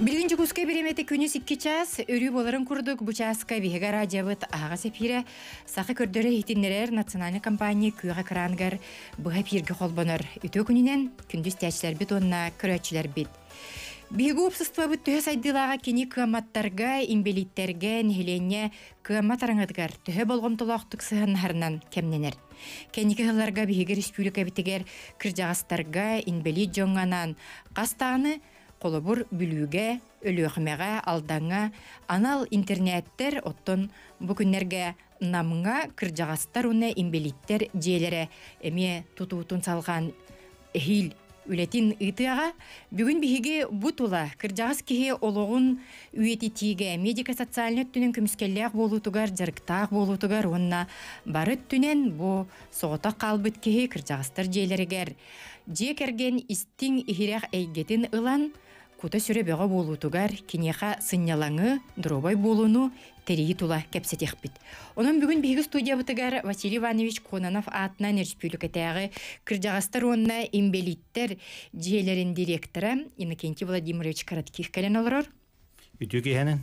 Билигин Дьокуускай бириэмэтэ күнүс 2 чаас, өрүү буоларын курдук бу чааска биһиги араадьыйабыт аһаҕас эфирэ Саха көрдөрөр иһитиннэрэр национальнай компания күөх экраныгар быһа эфиргэ холбонор. Үтүө күнүнэн күндү истээччилэрбит уонна көрөөччүлэрбит. Биһиги уопсастыбабыт төһө сайдыылааҕа кини кыамматтарга, инбэлииттэргэ, нэһилиэнньэ кыаммат араҥатыгар төһө болҕомтолоохтук сыһыаннаһарынан кэмнэнэр. Кэнники сылларга биһиги республикабытыгар кырдьаҕастарга, инбэлиит дьоҥҥо анаан хас даҕаны холобур, Бүлүүгэ, Өлүөхүмэҕэ, Алдаҥҥа анал интернеттэр, оттон бу күннэргэ Намҥа кырдьаҕастар уонна инбэлииттэр дьиэлэрэ эмиэ тутуутун салҕаан эһиил үлэтин ыытыаҕа. Бүгүн биһиги бу тула кырдьаҕас киһи олоҕун үйэтитиигэ, медико-социальнай өттүнэн көмүскэллээх буолуутугар, дьарыктаах буолуутугар уонна бары өттүнэн бу соҕотох хаалбыт киһи кырдьаҕастар дьиэлэригэр дьиэ кэргэн истиҥ иһирэх эйгэтин ылан кута-сүрэ бөҕө буолуутугар киниэхэ сынньалаҥы, доруобай буолууну тэрийии тула кэпсэтиэхпит. Онон бүгүн биһиги студиябытыгар Василий Иванович Кононов аатынан республикатааҕы кырдьаҕастар уонна инбэлииттэр дьиэлэрин директора Иннокентий Владимирович Коротких кэлэн олорор. Үтүө киһэнэн,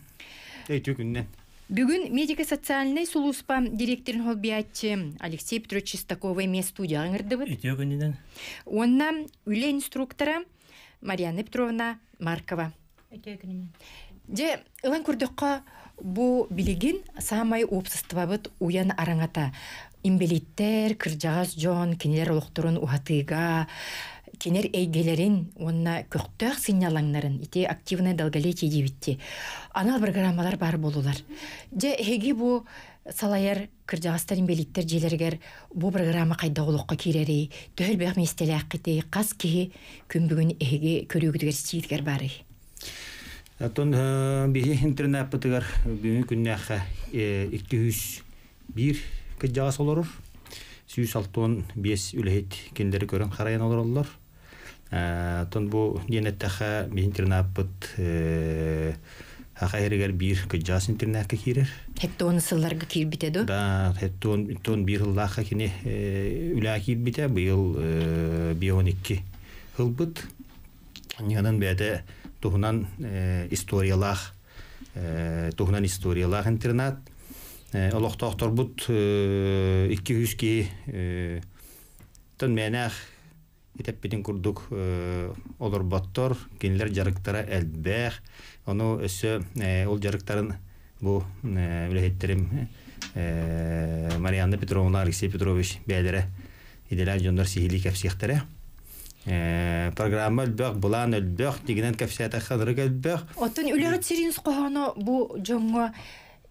үтүө күннэн. Бүгүн медико-социальнай сулууспа директорын холбуйааччы Алексей Петрович Чистакова эмиэ студияҕа ыҥырдыбыт. Үтүө күнүнэн. Уонна үлэ инструктора Марьяна Петровна Маркова. Үтүө күнүнэн. Дьэ, ылан көрдөххө, бу билигин саамай уопсастыбабыт уйан араҥата. Инбэлииттэр, кырдьаҕас дьон кинилэр олохторун уһатыыга, кинилэр эйгэлэрин уонна көхтөөх сынньалаҥнарын ити активное долголетие диэбитти анал программалар баар буолулар. Дьэ, эһиги бу салайар кырдьаҕастар инбэлииттэр дьиэлэригэр бу программа хайдах олоххо киирэрий, төһө элбэх миэстэлээххитий, хас киһи күн бүгүн эһиги көрүүгүтүгэр сиитигэр баарый? Оттон биһи интернаппытыгар бүгүн күннээххэ 201 кырдьаҕас олорор. 165 үлэһит кинилэри көрөн харайан олороллор. Оттон бу диэн эттэххэ биһи интернаппыт Саха сиригэр биир кырдьаҕас интернакка киирэр. Хеттон сылларга киирбитэ дуо? Да, хеттон биир сыллаахха кини үлэҕэ киирбитэ. Быйыл 5-12 ылбыт. Ньыгынан бэйэтэ туһунан историялаах туһунан историялаах интернат. Олохтоохторбут 200 киһи тон мээнээх итэппитин курдук олорботтор, кинилэр дьарыктара элбэх. Ону өссө ол дьарыктарын бу үлэһиттерим Марианна Петровна, Алексей Петрович бэйэлэрэ идэлээх дьоннор сиһилии кэпсиэхтэрэ. Программа элбэх, былаан элбэх, дигинэн кэпсээтэххэ ынырык элбэх. Оттон үлэҕит сирин хоһооно бу дьоҥҥо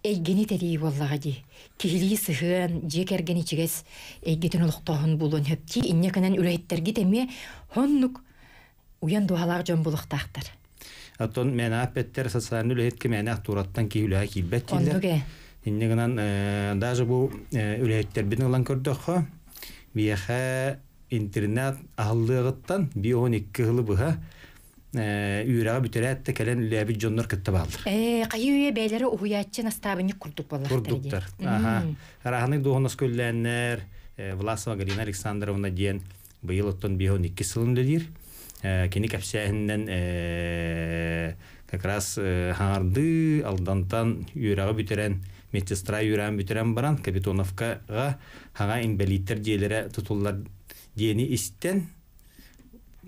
эйгэни тэрийии буоллаҕа дии. Киһилии сыһыан, дьиэ кэргэн ичигэс эйгэтин олохтооһун буолуон сөп дии. Инньэ гынан үлэһиттэргит эмиэ оннук уйан дууһалаах дьон буолуохтаахтар. Оттон мээнээх бэттэр социальный үлэһит кимээнээх туураттан киһи үлэҕэ киирбэт дииллэр. Оннук ээ. Инньэ гынан даже бу үлэһиттэрбитин ылан көрдөххө, биһиэхэ интернат аһыллыаҕыттан 52 сылы быһа үөрэҕи бүтэрээт да кэлэн үлээбит дьоннор кытта бааллар. Ээ, хайыы үйэ бэйэлэрэ уһуйааччы настаабынньык курдук буоллахтар Курдуктар. Аха. Арааһынай дуоһунас көллээннэр Власова Галина Александровна диэн быйыл оттон 52 сылын үлэлиир. Кини кэпсээһининэн как раз хаҥардыы Алдантан үөрэҕи бүтэрэн, медсестра үөрэҕин бүтэрэн баран Капитоновкаҕа хаҥа инбэлииттэр дьиэлэрэ тутуллар диэни истэн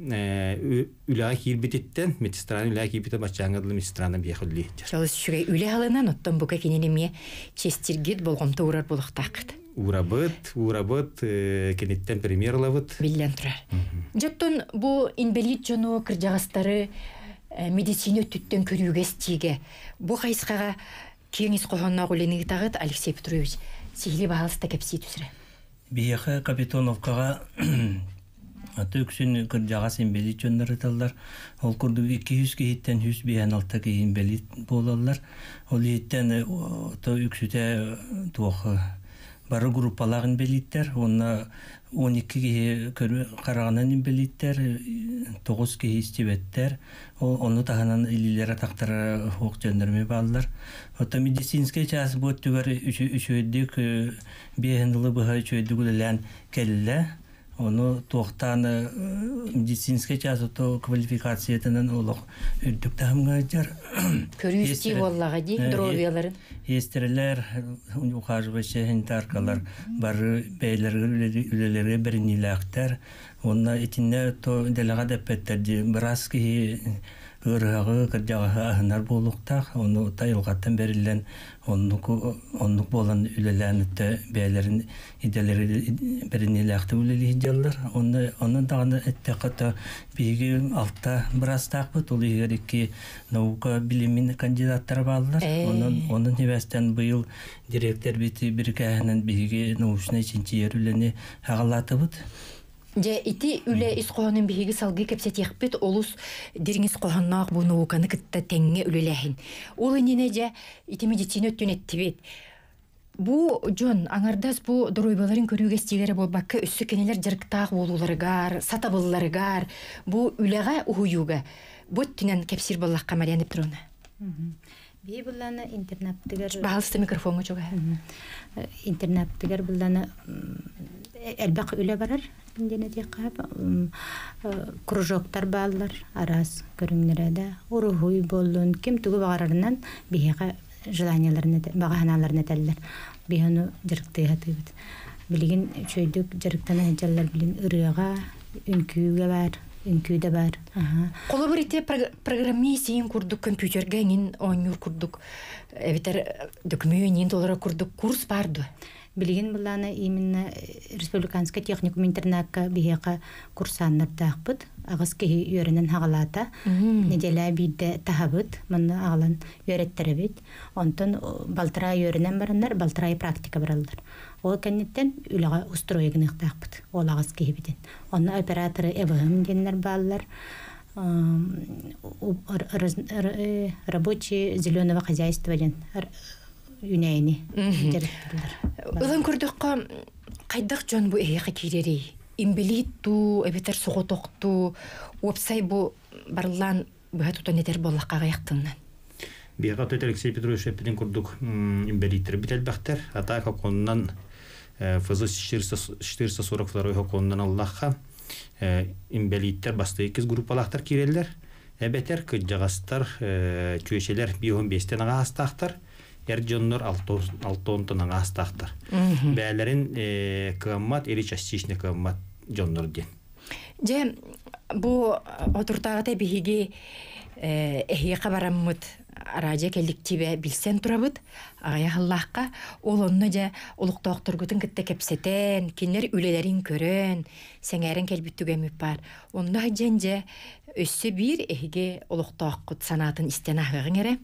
үлэҕэ киирбититтэн медсестраны үлэҕэ киирбитэ баччааҥҥа дылы медсестраны биһиэхэ үлэлии сылдьар. Чалыс үчүгэй үлэ алынан оттон бука кинини эмиэ честиргит болҕомто уурар буолуохтааххыт. Уурабыт, уурабыт, киниттэн премьер ылабыт. Биллэн турар. Дьоттон бу инбэлиит дьону, кырдьаҕастары медицина өттүттэн көрүүгэ-истиигэ бу хайысхаҕа киэҥ ис хоһоонноох үлэни ыытаҕыт Алексей Петрович. Сиһилии баһаалыста кэпсии түсүрэ. Биһиэхэ Капитоновкаҕа аты үксүн кырдьаҕас инбэлиит дьоннор ыталлар. Ол курдук 200 киһиттэн 156 киһи инбэлиит буолаллар. Ол иһиттэн то үксүтэ туох бары группалаах инбэлииттэр уонна 12 киһи хараҕынан инбэлииттэр, 9 киһи истибэттэр. Ол ону таһынан илиилэрэ атахтара суох дьоннор эмиэ бааллар. Оттон медицинскэй чаас бу өттүгэр үчүгэйдик биэһин ылы быһа үчүгэйдик үлэлээн кэллэ. Ону туохтаан медицинскэй чаас ото квалификациятынан олох үрдүк таһымҥа сылдьар. Көрүү-истии буоллаҕа дии, здоровьеларын. Сиэстэрэлэр, ухаживающие санитаркалар бары бэйэлэригэр үлэлэригэр бэриниилээхтэр. Уонна итиннэ то дэлэҕэ да эппэттэр дии, быраас киһи ыарыһаҕы, кырдьаҕаһы аһынар буолуохтаах. Ону айылҕаттан бэриллэн оннук оннук буолан үлэлээн өттө бэйэлэрин идэлэри бэриниилээхтик үлэлии сылдьаллар. Онно онон даҕаны эттэххэ то биһиги алта быраастаахпыт, ол иһигэр икки наука билимин кандидаттара бааллар. Онон онон сибээстэн быйыл директорбит бирикээһинэн биһиги научнай чинчийэр үлэни аҕалаатыбыт. Дьэ, ити үлэ ис хоһоонун биһиги салгыы кэпсэтиэхпит олус дириҥ ис хоһоонноох бу науканы кытта тэҥҥэ үлэлээһин. Ол иннинэ дьэ ити медицина өттүн эттибит. Бу дьон аҥардас бу доруобуйаларын көрүүгэ истиилэрэ буолбакка, өссө кинилэр дьарыктаах буолууларыгар, сатабылларыгар, бу үлэҕэ уһуйууга бу өттүнэн кэпсиир буоллахха, Марьяна Петровна. Бии булланы интернаттыгар Баһалыста микрофоҥҥа чугаһа. Интернаттыгар булланы элбэх үлэ барар диэн этиэххэ кружоктар бааллар араас көрүҥнэрэ да уруһуй буоллун ким тугу баҕарарынан биһиэхэ желаниеларын баҕа санааларын этэллэр биһи ону дьарыктыы сатыыбыт билигин үчүгэйдик дьарыктана сылдьаллар билин ырыаҕа үҥкүүгэ баар үҥкүү да баар Холобур ити программист иин курдук компьютерга иҥин оонньуур курдук эбэтэр документ иин толорор курдук курс баар дуо? Билигин былаана именно республиканскай техникум интернакка биһиэхэ курсааннардаахпыт. Аҕыс киһи үөрэнэн хаҕалаата. Неделя биирдэ таһабыт, манна аҕалан үөрэттэрэбит. Онтон балтараа үөрэнэн бараннар, балтараа практика бараллар. Ол кэнниттэн үлэҕэ устройа гыныахтаахпыт. Ол аҕыс киһибитин. Онно операторы ЭВМ диэннэр бааллар. Рабочие зеленого хозяйства диэн үүнээйини дьарыктыыллар. Ылан көрдөххө, хайдах дьон бу эһиэхэ киирэрий? Имбэлиит дуу, эбэтэр соҕотох дуу, уопсай бу барыллаан быһа тутан этэр буоллахха аҕыйахтыннан. Биһиэхэ отут Алексей Петрович эппитин курдук имбэлииттэрбит элбэхтэр. Атаак окуонунан ФЗ 442 окуонунан аллахха имбэлииттэр бастакы иккис группалаахтар киирэллэр. Эбэтэр кырдьаҕастар, чүөчэлэр биэһун биэстэн аҕаастаахтар, эр дьоннор алтонтон аҕаастаахтар. Бээлэрин кыаммат или частично кыаммат дьоннор диэн. Дьэ, бу отуртааҕыта биһиги эһиэхэ бараммыт радио кэлликтиибэ билсэн турабыт аҕыйах ыллаахха ол онно дьэ олохтоохторгутун кытта кэпсэтэн кинилэр үлэлэрин көрөн сэҥээрэн кэлбит түгэммит баар онно сылдьан дьэ Өссө биир эһиги олохтооххут санаатын истэн аһыаҕыҥ эрэ.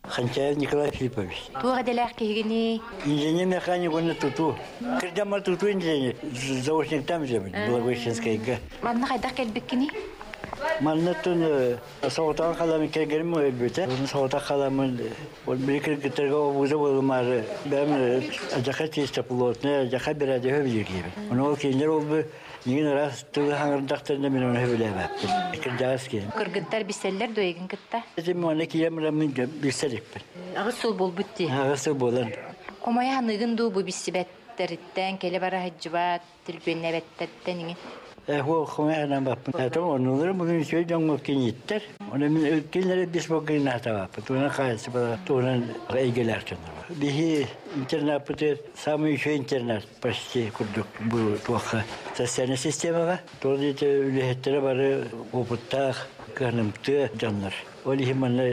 Ханчаев Николай Филиппович. Туох идэлээх киһигиний? Инженер-механик уонна тутуу. Кырдьаммар тутуу инженер. Заочниктан билэбин, Благовещенскайга. Манна хайдах кэлбиккиний? Манна тун соҕотоҕун халамын кэргэним өлбүтэ. Соҕотох халамын ол били кыргыттарга обуза буолумаары бэйэм адьаха чистоплотная, адьаха бирээдэһэ билир киһибин. Ону ол кинилэр ол Миигин ыраас тылы хаҥырдахтарына мин ону сөбүлээбэппин. Кырдьаҕас киһи. Кыргыттар билсэллэр дуо эйигин кытта? Этим уонна киирэн бараммын билсэ иликпин. Аҕыс сыл буолбут дии. Аҕыс сыл буолан. Хомойо саныыгын дуу бу билсибэттэриттэн, кэлэ бара сылдьыбат, түлбүөннээбэттэриттэн иҥин? Ээ, хомойо санаабаппын. Этим оннулары бүгүн үчүгэй дьоҥҥо кинииттэр. Оны мин кинилэри бис боккинаатабаппын. Туһунан хаайсыбала туһунан эйгэлээх дьоннор. Биһи интернаппытыгар самый үчүгэй интернат почти курдук бу туохха социальнай системаҕа туох диэти үлэһиттэрэ бары опыттаах кыһанымтыа дьоннор ол иһин манна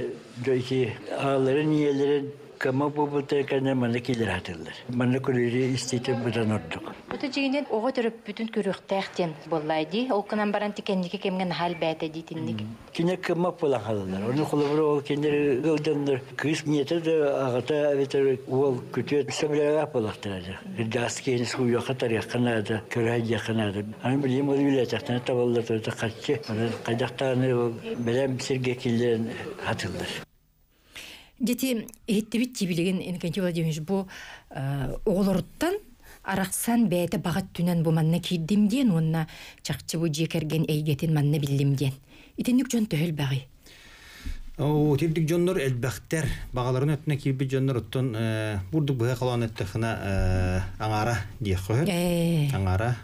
ити аҕаларын ийэлэрин кыма буолбуттара кэннэ манна киилэр хатыллар манна көрүүрү истиитэ быдан ордук Бу дьиҥинэн оҕо төрөппүтүн көрүөхтээх диэн буоллаа дии. Ол гынан баран кэнники кэмҥэ наһаа элбээтэ дии итинник. Кине кыммат буолан хаалаллар. Ону холобура ол кинилэр ыалдьаннар кыыс ийэтэ да аҕата эбэтэр уол күтүөт сөбүлээбэт буоллахтара дьэ. Кырдьаҕас киһини сууйуохха тарыахха наада, көрө сылдьыахха наада. Аны билигин ол үлэлээтэхтэринэ табыллар тута харчы. Онон хайдах даҕаны ол бэлэм сиргэ киллэрэн хатыллар. Дьити иһиттибит билигин Иннокентий Владимирович бу оҕолоруттан арахсан бэйэтэ баҕа өттүнэн бу манна киирдим диэн уонна чахчы бу дьиэ кэргэн эйгэтин манна биллим диэн. Итинник дьон төһө элбэҕий? Оо, итирдик дьоннор элбэхтэр. Баҕаларын өттүнэ киирбит дьоннор оттон бурдук быһа холоон эттэххинэ аҥаара диэххэ сөп. Аҥаара.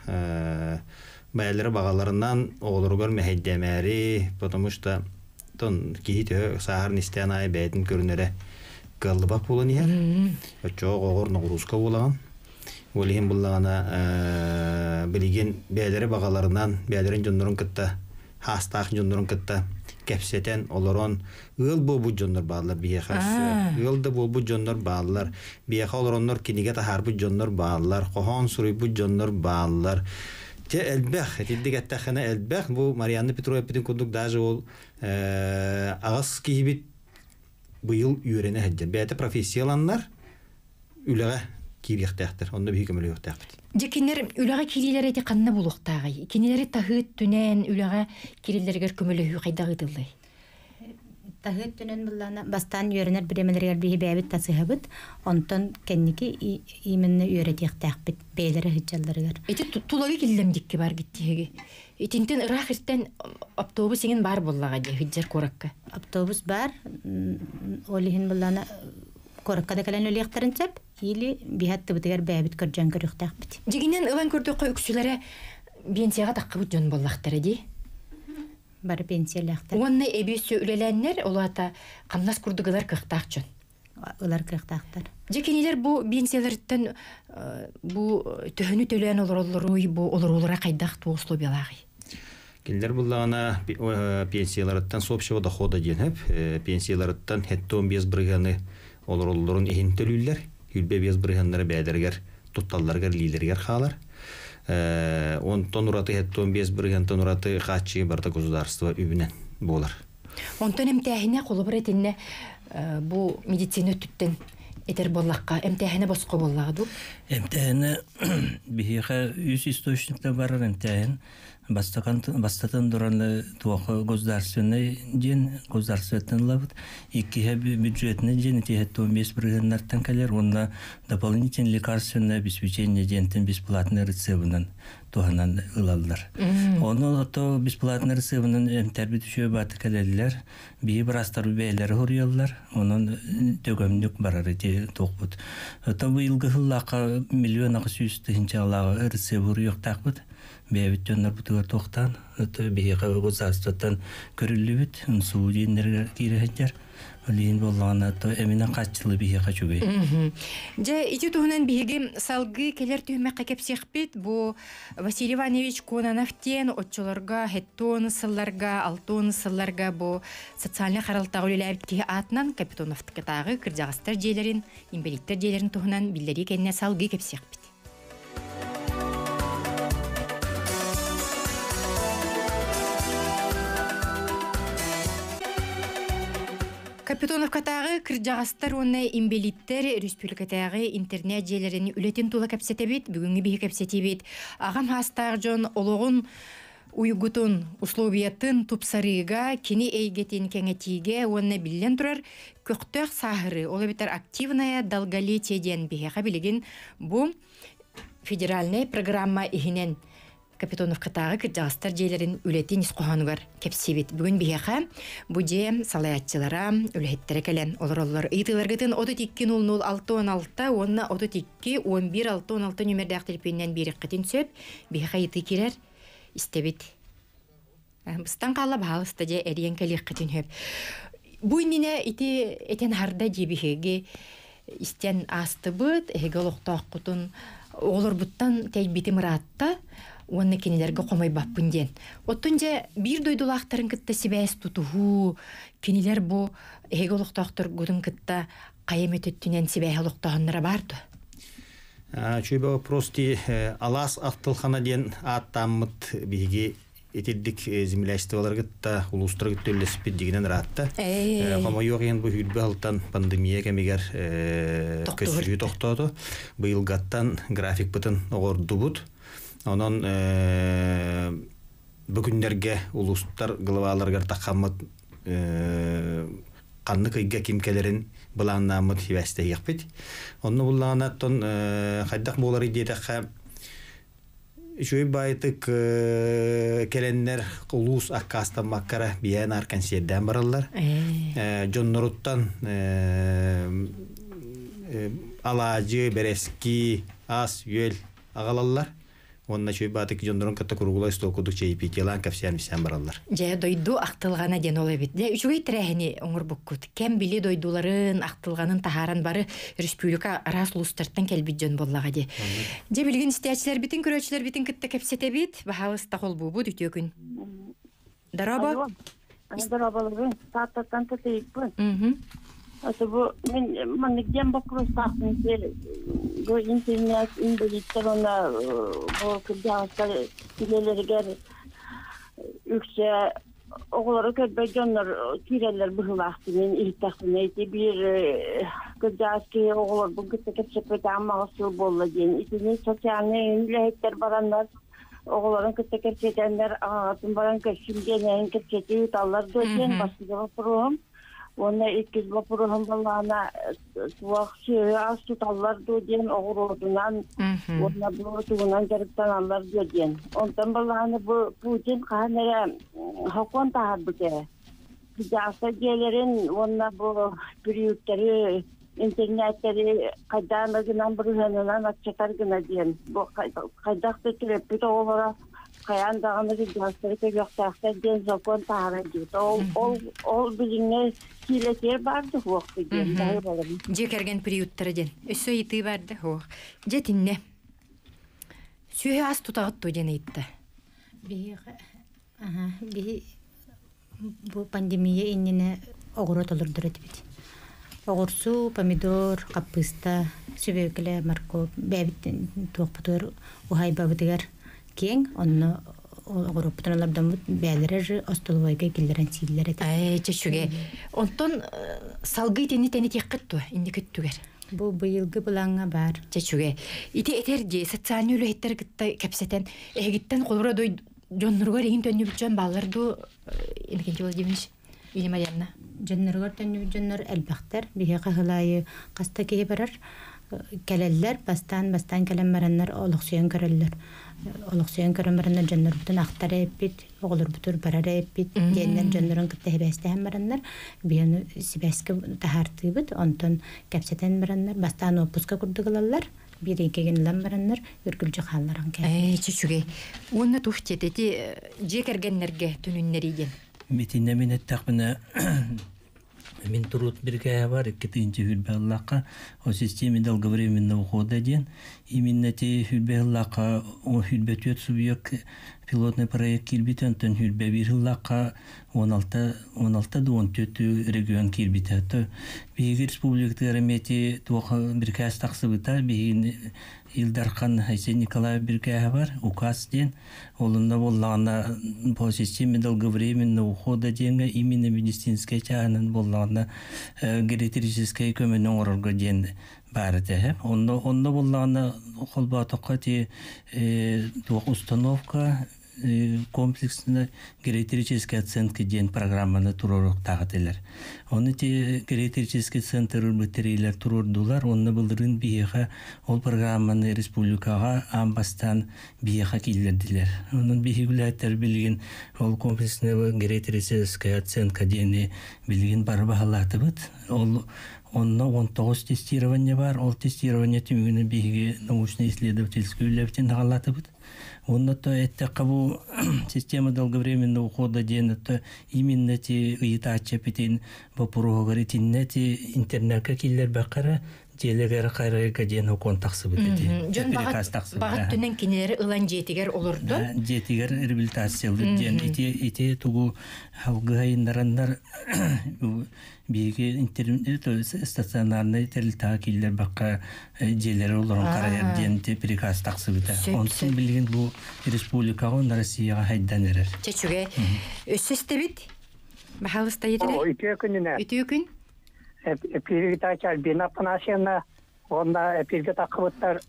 Бэйэлэрэ баҕаларынан оҕолоругар мэһэйдэмээри, потому что тон киһи төһө сааһарын истээн аайы бэйэтин көрүнэрэ кыаллыбат буолан иһэр. Оччоҕо оҕор ноҕурууска буолаҕын. Ол иһин буллаҕына билигин бэйэлэрэ баҕаларынан, бэйэлэрин дьоннорун кытта, хаастаах дьоннорун кытта кэпсэтэн олорон ыал буолбут дьоннор бааллар биһиэхэ. Ыал да буолбут дьоннор бааллар. Биһиэхэ олороннор кинигэ таһаарбыт дьоннор бааллар, хоһоон суруйбут дьоннор бааллар. Те элбэх, итинник эттэххинэ элбэх. Бу Марианна Петрова эппитин курдук даже ол аҕас киһибит быйыл үөрэнэ сылдьар. Бэйэтэ профессияланнар, үлэҕэ киириэхтээхтэр. Онно биһиги көмөлөһүөхтээхпит. Дьэ кинилэр үлэҕэ киириилэрэ ити ханна булуохтааҕый? Кинилэри таһыы өттүнэн үлэҕэ киирэллэригэр көмөлөһүү хайдах ыытыллай? Таһыы өттүнэн буллаана бастаан үөрэнэр бириэмэлэригэр биһи бэйэбит тасыһабыт, онтон кэнники именно үөрэтиэхтээхпит бэйэлэрэ сылдьалларыгар. Ити тулагы киллэм дикки бар гиттиһиги. Итинтэн ыраах иртэн автобус иҥин баар буоллаҕа дии Хиджер куоракка. Автобус баар, ол иһин буллаана куоракка да кэлэн өлүөхтэрин сөп, или биһи аттыбытыгар бэйэбит көрдьөөн көрүөхтээхпит. Дьигинэн ылан көрдөххө үксүлэрэ биэнсийэҕэ таххыбыт дьон буоллахтара дии. Бары пенсиялаахтар. Уонна эбиэссе үлэлээннэр, ол аата хамнас курдук ылар кыахтаах дьон. Ылар кыахтаахтар. Дьэ кинилэр бу пенсияларыттан бу төһөнү төлөөн олороллоруй, бу олоруулара хайдах туох условиялааҕый? Кинилэр буллаҕына пенсияларыттан с общего дохода диэн хөп, пенсияларыттан 75 бырыһыаны олороллорун иһин төлүүллэр. 25 бырыһыаннара бэйэлэригэр тутталларыгар, илиилэригэр хаалар. Онтон ураты 75 бырыһыантан ураты хааччыы барыта государство үбүнэн буолар. Онтон эмтээһинэ холобур этиннэ бу медицина өттүттэн этэр буоллахха эмтээһинэ босхо буоллаҕа дуу? Эмтээһинэ биһиэхэ үс источниктан барар эмтээһин. Бастатан туран туох государственный диэн государствоттан ылабыт. Иккиһэ бюджетный диэн итиһэ 15 бырыһыаннартан кэлэр уонна дополнительное лекарственное обеспечение диэнтэн бесплатный рецебынан туһанан ылаллар. Ону ото бесплатный рецебынан эмтэрбит үчүгэй бааты кэлэллэр. Биһи быраастар бэйэлэрэ хоруйаллар. Онон төгөмнүк барар ити туохпут. Ото быйылгы сыллаахха 1 800 000 рецеб хоруйуохтаахпыт. Бэйэбит дьоннорбутугар туохтаан, ото биһиэхэ государствоттан көрүллүбүт, суу диэннэргэ киирэ сылдьар. Олиин буоллаҕына, то эминэн хааччылы биһиэхэ үчүгэй. Дьэ, ити туһунан биһиги салгыы кэлэр түһүмэххэ кэпсиэхпит. Бу Василий Иванович Кононов диэн оччолорго хеттон сылларга, алтон сылларга бу социальнай харалтаҕа үлэлээбит киһи аатынан Капитоновтыкатааҕы кырдьаҕастар дьиэлэрин, инбэлииттэр дьиэлэрин туһунан биллэрии кэннэ салгыы кэпсиэхпит. Капитоновкатааҕы кырдьаҕастар уонна инбэлииттэр республикатааҕы интернет дьиэлэрин үлэтин тула кэпсэтэбит. Бүгүҥҥү биһи кэпсэтиибит аҕам хаастаах дьон олоҕун уйгутун, условиятын тупсарыыга, кини эйгэтин кэҥэтиигэ уонна биллэн турар көхтөөх сааһырыы, ол эбэтэр активное долголетие диэн биһиэхэ билигин бу федеральнай программа иһинэн Капитоновкатааҕы кырдьаҕастар дьиэлэрин үлэтин ис хоһоонугар кэпсиибит. Бүгүн биһиэхэ бу дьиэ салайааччылара, үлэһиттэрэ кэлэн олороллор. Ыйытыыларгытын 32 00 616 уонна 32 11 616 нүмердээх телефонунан биэриэххитин сөп. Биһиэхэ ыйытыы киирэр. Истэбит. Быстан хаалла баһаалыста дьэ эрийэн кэлиэххитин сөп. Бу иннинэ ити этэн харда дьиэбиһиги истэн аастыбыт, эһиги олохтооххутун оҕолорбуттан тэйбитим ыраатта уонна кинилэргэ хомойбаппын диэн. Оттон дьэ биир дойдулаахтарын кытта сибээс тутуһуу, кинилэр бу эһиги олохтоохторгутун кытта хайа эмэ өттүнэн сибээһи олохтооһуннара баар дуо? Үчүгэй вопрос дии. Алаас Ахтылхана диэн ааттааммыт биһиги итирдик землячестволаргытта улуустаргытта үллэспит дигинэн ыраатта. Хомойуох иһин бу хүрбэ алтан пандемия кэмигэр көссүһүү тохтоото. Быйылгаттан графикпытын оҕордубут. Онон бу күннэргэ улуустар главаларыгар таххаммыт ханнык ыйга ким кэлэрин былааннааммыт сибээстэһиэхпит. Онно буллаҕына оттон хайдах буоларый диэтэххэ үчүгэй баайтык кэлэннэр улуус аккаастаммаккара биээн аар кэнсиэрдээн бараллар. Дьонноруттан алаадьы, бэрэски, ас-үөл аҕалаллар. Уонна чүй баатык дьоннорун кытта куругулай стол курдук чаепитиелаан кэпсээн исээн бараллар. Дьэ, дойду ахтылҕана диэн ол эбит. Дьэ, үчүгэй тэрээһини оҥорбуккут. Кэм били дойдуларын ахтылҕанын таһааран бары республика араас улуустартан кэлбит дьон буоллаҕа дии. Дьэ, билигин истээччилэрбитин, көрөөччүлэрбитин кытта кэпсэтэбит. Баһаалыста холбуубут үтүө күн. Дорообо. Дорооболорун. Тааттаттан татыйыкпын. Ото бу мин маннык диэн боппуруостаахпын бу интернет инбэлииттэр уонна бу кырдьаҕастар үлэлэригэр үксэ оҕолору көрбөт дьоннор киирэллэр быһыылаахтын мин иһиттэхпинэ ити биир кырдьаҕас киһи оҕолорбун кытта кэпсэппэтэҕим аҕыс сыл буолла диэн итини социальнай үлэһиттэр бараннар оҕолорун кытта кэпсэтэннэр аҕаҕытын баран көрсүм диэн эһин кэпсэтии ыыталлар дуо диэн бастакы боппуруоһум. Уонна иккис боппуруоһум балаана туох сүөһү ас туталлар дуо диэн оҕуруотунан уонна бу тугунан дьарыктаналлар дуо диэн. Онтон балаана бу Путин хаһан эрэ сокуон таһаарбыт ээ. Дьааса дьиэлэрин уонна бу приюттэри интернеттэри хайдаан гынан бырыһыанынан аччатар гына диэн бу хайдах да төрөппүт оҕолоро хайаан даҕаны кырдьаҕастары көрүөхтээхтэр диэн сокуон таһаарар диэбит. Ол ол ол билиҥҥэ киилэтиэр баар да суох диэн баһыыбалабын. Дьиэ кэргэн приюттара диэн. Өссө ыйытыы баар да суох. Дьэ итиннэ. Сүөһү ас тутаҕыт дуо диэн ыйытта. Биһиэхэ биһи бу пандемия иннинэ оҕуруот олордор этибит. Оҕурсу, помидор, хаппыыста, сүбүөкүлэ, морковь бэйэбит туохпутугар уһаайбабытыгар киэҥ, онно оҕуруоппутун олордоммут бэйэлэрэ же остолобуойга киллэрэн сииллэр этэ. Ээ, чэ үчүгэй. Онтон салгыы итини тэнитиэххит дуо инники өттүгэр? Бу быйылгы былааҥҥа баар. Чэ үчүгэй. Ити этэр дии социальнай үлэһиттэр кытта кэпсэтэн эһигиттэн холобура дьонноругар иһин төннүбүт дьон бааллар дуу, Иннокентий Владимирович или Марианна? Дьонноругар төннүбүт дьоннор элбэхтэр. Биһиэхэ хылаайы хас да киһи барар. Кэлэллэр, бастаан-бастаан кэлэн бараннар олохсуйан көрөллөр. Олохсуйан көрөн бараннар дьоннорбутун ахтар эппит, оҕолорбутур барар эппит диэннэр дьоннорун кытта сибээстэһэн бараннар биһи сибээскэ таһаартыыбыт. Онтон кэпсэтэн бараннар бастаан уоппуска курдук ылаллар. Биир ыйга ылан бараннар үргүлдьү хаалларан кэлэр. Үчүгэй. Уонна тух диэт дьиэ кэргэннэргэ түнүннэрии диэн. Митинне мин эттэхпинэ мин туруут бирикээһэ бар икки тыынча хүрбэ ыллахха о системе долговременного ухода диэн именно ти хүрбэ ыллахха о хүрбэ түөрт субъект пилотный проект киирбитэ онтон хүрбэ биир ыллахха 16 16 да 14 регион киирбитэ. То биһиги республикатыгар эмиэ ити туох бирикээс тахсыбыта биһигини Ил Дархан Айсен Николаев бирикээһэ бар указ диэн олунна буоллаҕына по системе долговременного ухода диэҥҥэ именно медицинскэй чааһынан буоллаҕына гериатрическай көмөнү оҥорорго диэн баар этэ. Онно онно буоллаҕына холбоотоххо ити туох установка комплексная гериатрическая оценка диэн программаны туруоруохтаах этилэр. Ону ити гериатрический центр бытырыылар туруордулар. Онно былырыын биһиэхэ ол программаны республикаҕа аан бастаан биһиэхэ киллэрдилэр. Онон биһиги үлэһиттэр билигин ол комплексная гериатрическая оценка диэни билигин бары баһылаатыбыт. Ол онно 19 тестирование бар. Ол тестирование түмүгүнэн биһиги научно-исследовательскай үлэбитин хаалаатыбыт. Онно то эттэххэ бу система долговременного ухода диэн это именно ти ыйытааччы эпитин боппуруоһугар итиннэ ти интернетка киллэрбэххэ дьиэлэгэр хайрайга диэн окон тахсыбыт эти. Дьон баҕат түнэн кинилэри ылан дьиэтигэр олордон. Дьиэтигэр реабилитациялыыр диэн ити ити тугу халгыһайыннараннар биһиги интернет стационарнай тэрилтэҕэ киллэрбэххэ дьиэлэри олорон харайар диэн приказ тахсыбыта. Онтон билигин бу республикаҕа уонна Россияҕа хайдан эрэр. Чечүгэ. Өссө истэбит. Баһаалыста етире. Үтүө күнүнэ. Үтүө күн. Эпиргитач Альбина Афанасьевна уонна эпирге таххыбыттар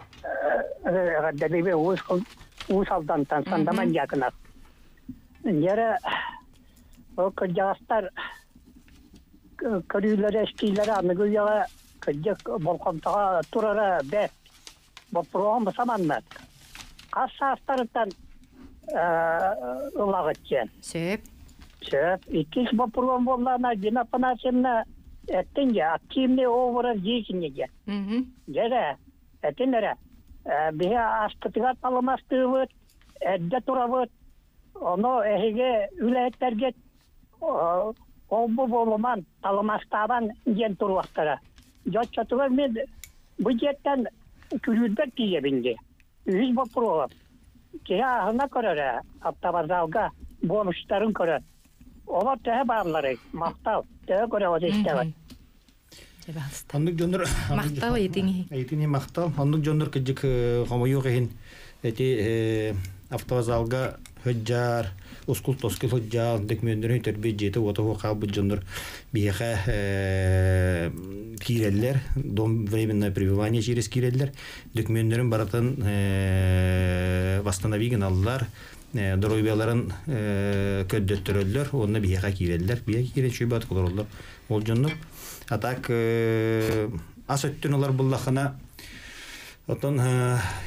эҕэрдэлиби Уус Алдантан Сандаман Дьяконов. Дьэрэ ол кырдьаҕастар көрүүлэрэ, истиилэрэ аныгы үйэҕэ кырдьык болҕомтоҕо турара бэрт. Боппуруоһум саманнык. Хас саастарыттан ылаҕыт диэн. Сөп. Сөп. Иккис боппуруом буоллаҕына, Альбина Афанасьевна эттин дьэ, активный образ жизни диэн. Дьэ эрэ, этин эрэ. Биһи аспытыгар талымастыыбыт, эрдэ турабыт. Ону эһиги үлэһиттэргит ол-бу буолуман, талымастаабан диэн туруохтара. Дьоччотугар мин бу дьиэттэн күрүүрбэр тиийэбин дии. Үһүс боппуруоһум. Киһи ааһына көрөр ээ, автовокзалга бонустарын көрөн. Олор төһө баалларый? Махтал. Төһө көрөҕүт истэҕит? Оннук дьоннор Махтал ыйытыҥ Ыйытыҥ махтал. Оннук дьоннор кырдьык хомойуох иһин эти автовокзалга сылдьар, ускул-тоскул сылдьар, дөкмүөннэрин төрбүт дьиэтэ уота суох хаалбыт дьоннор биһиэхэ киирэллэр, дом временное пребывание через киирэллэр, дөкмүөннэрин барытын восстанови гыналлар, доруобуйаларын көрдөттөрөллөр уонна биһиэхэ киирэллэр. Биһиэхэ киирэн үчүгэй олороллор ол дьоннор. А так ас өттүн ылар буллахына Оттон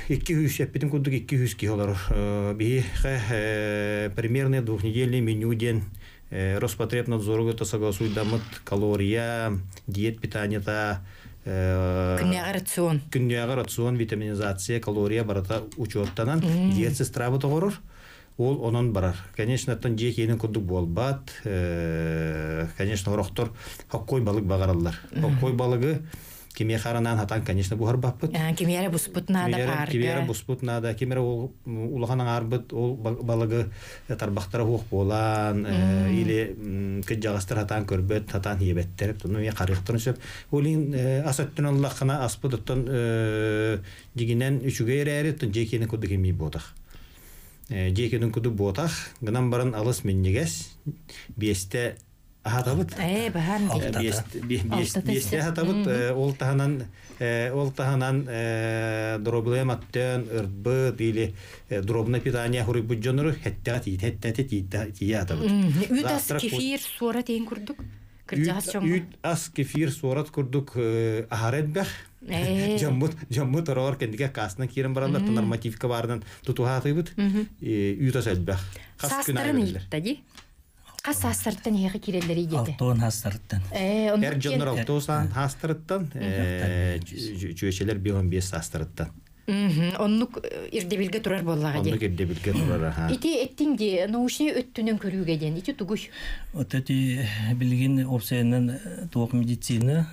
200 эппитин курдук 200 киһи олорор. Биһиэхэ примерно двухнедельный меню диэн Роспотребнадзоруга согласуйдаммыт калория, диет питаниета, Күннээҕи рацион. Күннээҕи рацион, витаминизация, калория барыта учуоттанан диет сестрабыт оҕорор. Ол онон барар. Конечно, оттон дьиэ киэнин курдук буолбат. Конечно, орохтор хоккой балык баҕараллар. Хоккой балыгы кимиэхэ аранаан хатан, конечно, буһарбаппыт. Кимиэрэ буспут наада паарга. Кимиэрэ буспут наада. Кимиэрэ ол улахан аҥаарбыт ол балыгы тарбахтара суох буолан, или кыдьаҕастар хатаан көрбөт, хатаан иэбэттэр. Тону харыахтарын сөп. Ол иһин ас өттүн ыллаххына аспыт оттон дьигинэн үчүгэй эрээри, оттон дьиэ киэнин курдук имии буотах. Дьиэ киэнин курдук буотах, гынан баран алыс минньигэс, биэстэ аһатабыт. Ээ, баһаам Биэстэ аһатабыт. Ол таһынан ол таһынан дробилаем аттыан ырбыт или дробное питание хуруйбут дьоннору хэттэҕэ тиийэ тиийэ аһатабыт. Үүт ас кефир суора тиин курдук. Кырдьаҕас дьоҥҥо. Үүт ас кефир суорат курдук аһара элбэх. Дьоммут дьоммут ороҕор кэннигэ каасынан киирэн бараллар, нормативка баарынан тутуһаатыыбыт. Үүт ас элбэх. Хас күн аайы Саастарын ыйытта дии. Хас саастарыттан эһиэхэ киирэллэрий диэтэ. Алтуон хаастарыттан. Эр дьоннор алтуон хаастарыттан, чүөчэлэр 5 саастарыттан. Оннук ирдэбилгэ турар буоллаҕа дии. Оннук ирдэбилгэ турар, аха. Ити эттиҥ дии, научнай өттүнэн көрүүгэ диэн. Ити тугуй? Вот эти билигин опсайынан туох медицина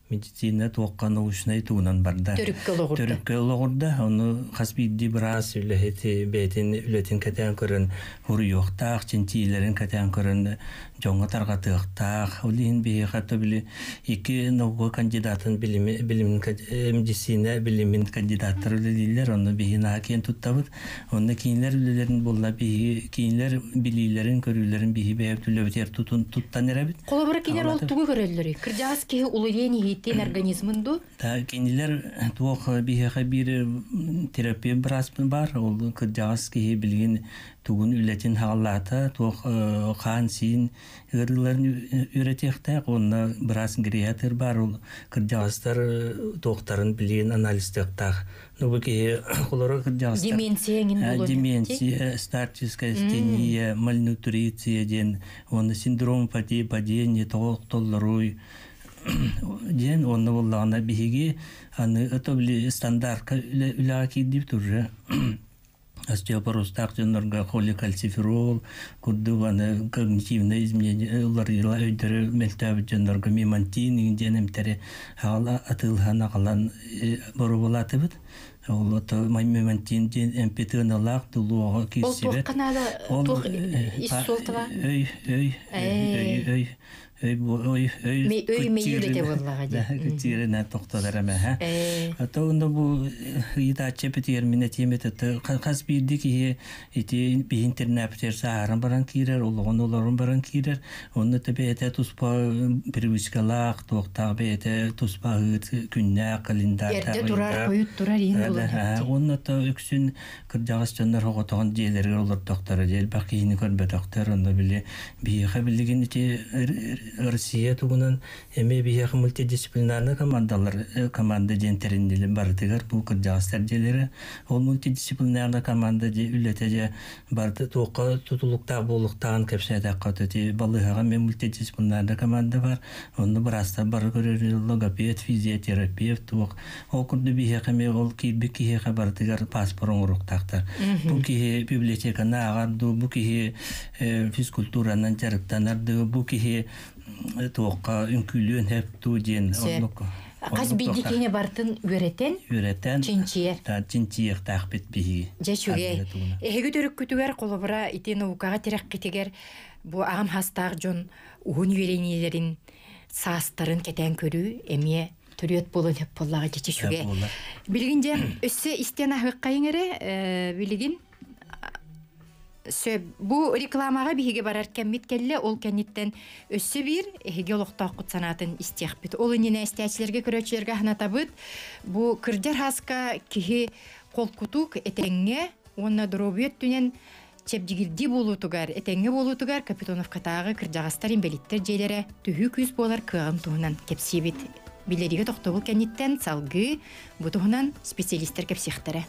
медицина туохха научнай тугунан барда. Төрүккэ олоҕурда. Төрүккэ олоҕурда. Ону хас биирдии быраас үлэһити бэйэтин үлэтин кэтээн көрөн хуруйуохтаах, чинчиилэрин кэтээн көрөн дьоҥҥо тарҕатыахтаах. Ол иһин биһиэхэ то били икки наука кандидатын билими, билимин медицина билимин кандидаттар үлэлииллэр. Онно биһи наһаа киэн туттабыт. Онно кинилэр үлэлэрин булла биһи кинилэр билиилэрин, көрүүлэрин биһи бэйэбит үлэбитигэр тутун туттан эрэбит. Холобура кинилэр ол тугу көрөллөрүй? Кырдьаҕас киһи улуйан иһиитин организмын ду? Та кинилэр туох биһиэхэ биир терапия быраас бар. Ол кырдьаҕас киһи билигин тугун үлэтин хааллаата, туох хаан-сиин ыарыыларын үөрэтиэхтээх уонна быраас гериатр бар ол кырдьаҕастар туохтарын билигин анализтыахтаах. Ну бу киһи холоро кырдьаҕастар Деменция эҥин буолуон Деменция, старческая астения, мальнутриция диэн уонна синдром падения тоҕо диэн уонна буоллаҕына биһиги аны это били стандартка үлэҕэ киирдибит уже остеопорозтаах дьоннорго холекальциферол курдук аны когнитивное изменение уларыйыла өйдөрө мөлтөөбүт дьоннорго мемантин диэн эмтэри аҕала атыылаһан аҕалан боруобалаатыбыт. Ол ото мемантин диэн эмпи-тыаналаах дулуоҕа Ол киирсибэт. туохха наада Ол туох ис суолталаах? Өй өй өй өй өй өй өй Өй мэйии үлэтэ буоллаҕа дии. Кытыырына тохтолор эмэһэ. Ото онно бу ыйытааччы эпитигэр мин этиэм этэ хас биирдии киһи ити биһи интернапитер сааһыран баран киирэр, олоҕун олорон баран киирэр. Онно те бэйэтэ туспа привычкалаах, туохтаах бэйэтэ туспа аһыыр күннээх, календардаах. Эрдэ турар, хойут турар иһин буолан. Онно то үксүн кырдьаҕас дьоннор оҕотоҕун дьиэлэригэр олордохторо, элбэх киһини көрбөтөхтөр. Онно били биһиэхэ билигин ити Россия тугунан эмиэ биһиэхэ мультидисциплинарнай командалар команда диэн тэриннилэр барытыгар бу кырдьаҕастар дьиэлэрэ. Ол мультидисциплинарнай команда дьиэ үлэтэ дьэ барыта туохха тутулуктаах буолуохтааҕын кэпсээтэххэ ити балыыһаҕа эмиэ мультидисциплинарнай команда бар. Онно быраастар бары көрөр логопед, физиотерапевт туох. Ол курдук биһиэхэ эмиэ ол киирбит киһиэхэ барытыгар паспорт оҥоруохтаахтар. Бу киһи библиотеканы ааҕар дуу, бу киһи физкультуранан дьарыктанар дуу, бу киһи туохха үҥкүүлүөн сөп дуу диэн оннук. Хас биирдии киһини бартын үөрэтэн, үөрэтэн, чинчийэр. Чинчийиэхтээхпит биһиги. Дьэ үчүгэй. Эһиги төрүккүтүгэр холобура ити наукаҕа тирэххитигэр бу аҕам хастаах дьон уһун үөрэниилэрин саастарын кэтээн көрүү эмиэ төрүөт буолуон сөп буоллаҕа дьэ үчүгэй. Билигин дьэ өссө истэн аһыаххайыҥ эрэ билигин сөп бу рекламаҕа биһиги барар кэммит кэллэ ол кэнниттэн өссө биир эһиги олохтооххут санаатын истиэхпит ол иннинэ истээччилэргэ көрөөччүлэргэ санатабыт бу кырдьар хаска киһи холкутук этэҥҥэ уонна доруобуйа өттүнэн чэбдигирдии буолуутугар этэҥҥэ буолуутугар Капитоновкатааҕы кырдьаҕастар инбэлиттэр дьиэлэрэ төһүү күүс буолар кыаҕын туһунан кэпсиибит. Билэригэ тохтобул кэнниттэн салгыы бу туһунан специалистэр кэпсиэхтэрэ.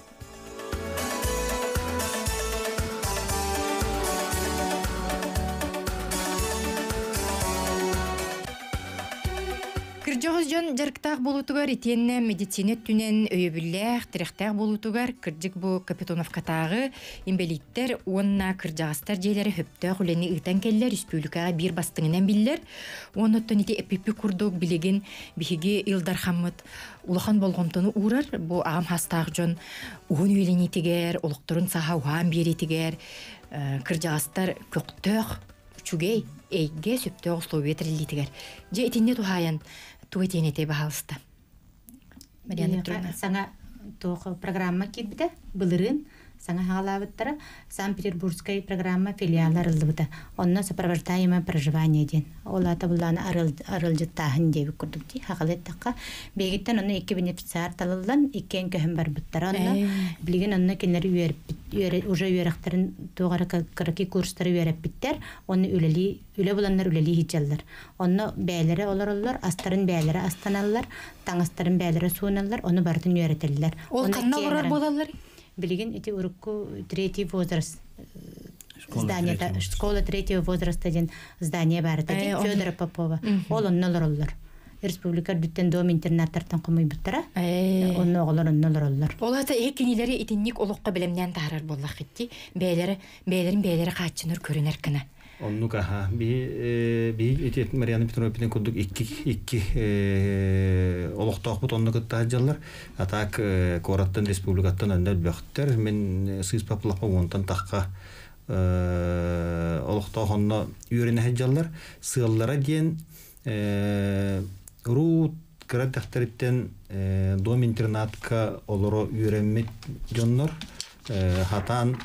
Кырдьаҕас дьон дьарыктаах буолуутугар итиэннэ медицина өттүнэн өйөбүллээх, тирэхтээх буолуутугар кырдьык бу Капитоновкатааҕы инбэлииттэр уонна кырдьаҕастар дьиэлэрэ сөптөөх үлэни ыытан кэллэр, республикаҕа биир бастыҥынан биллэр. Уонна оттон ити эппиппит курдук билигин биһиги Ил Дархаммыт улахан болҕомтону уурар. Бу аҕам хастаах дьон уһун үйэлэниитигэр, олохторун саха уһаан биэриитигэр кырдьаҕастар көхтөөх, үчүгэй эйгэ сөптөөх условия тэриллиитигэр. Дьэ итиннэ туһаайан тугу этиэн этэй баһаалыста? Марьяна Петровна. Саҥа туох программа киирбитэ былырыын саҥа хаалаабыттара Санкт-Петербургскай программа филиала арыллыбыта. Онно сопровождаемое проживание диэн. Ол аата буллааны арылдьыттааһын диэбит курдук дии. Хахалы эттэххэ, биһигиттэн онно икки бенефициар талыллан, иккиэн көһөн барбыттара. Онно билигин онно кинилэр үөрэппит, уже үөрэхтэрин туох эрэ кыракый курстары үөрэппиттэр. Онно үлэлии, үлэ буланнар үлэлии сылдьаллар. Онно бэйэлэрэ олороллор, астарын бэйэлэрэ астаналлар, таҥастарын бэйэлэрэ сууналлар, ону барытын үөрэтэллэр. Ол ханна олорор буолаллар? Билигин ити урукку третий возраст здание школа третьего возраста диэн здание баар этэ Федора Попова. Ол онно олороллор. Республика үрдүттэн дом интернаттартан хомуйбуттара. Онно оҕолор онно олороллор. Ол ата эһи кинилэри итинник олоххо бэлэмнээн таһаарар буоллаххытти бэйэлэрэ бэйэлэрин бэйэлэрэ хааччынар көрүнэр гына. Оннук аха. Би би ити Марьяна Петровна курдук икки икки олохтоохпут онно кытта сылдьаллар. А так куораттан республикаттан өннө өлбөхтөр. Мин сыыспапылахпа уонтан тахха олохтоох онно үөрэнэ сылдьаллар. Сыаллара диэн урут кыра дэхтэриттэн дом интернатка олоро үөрэммит дьоннор хатаан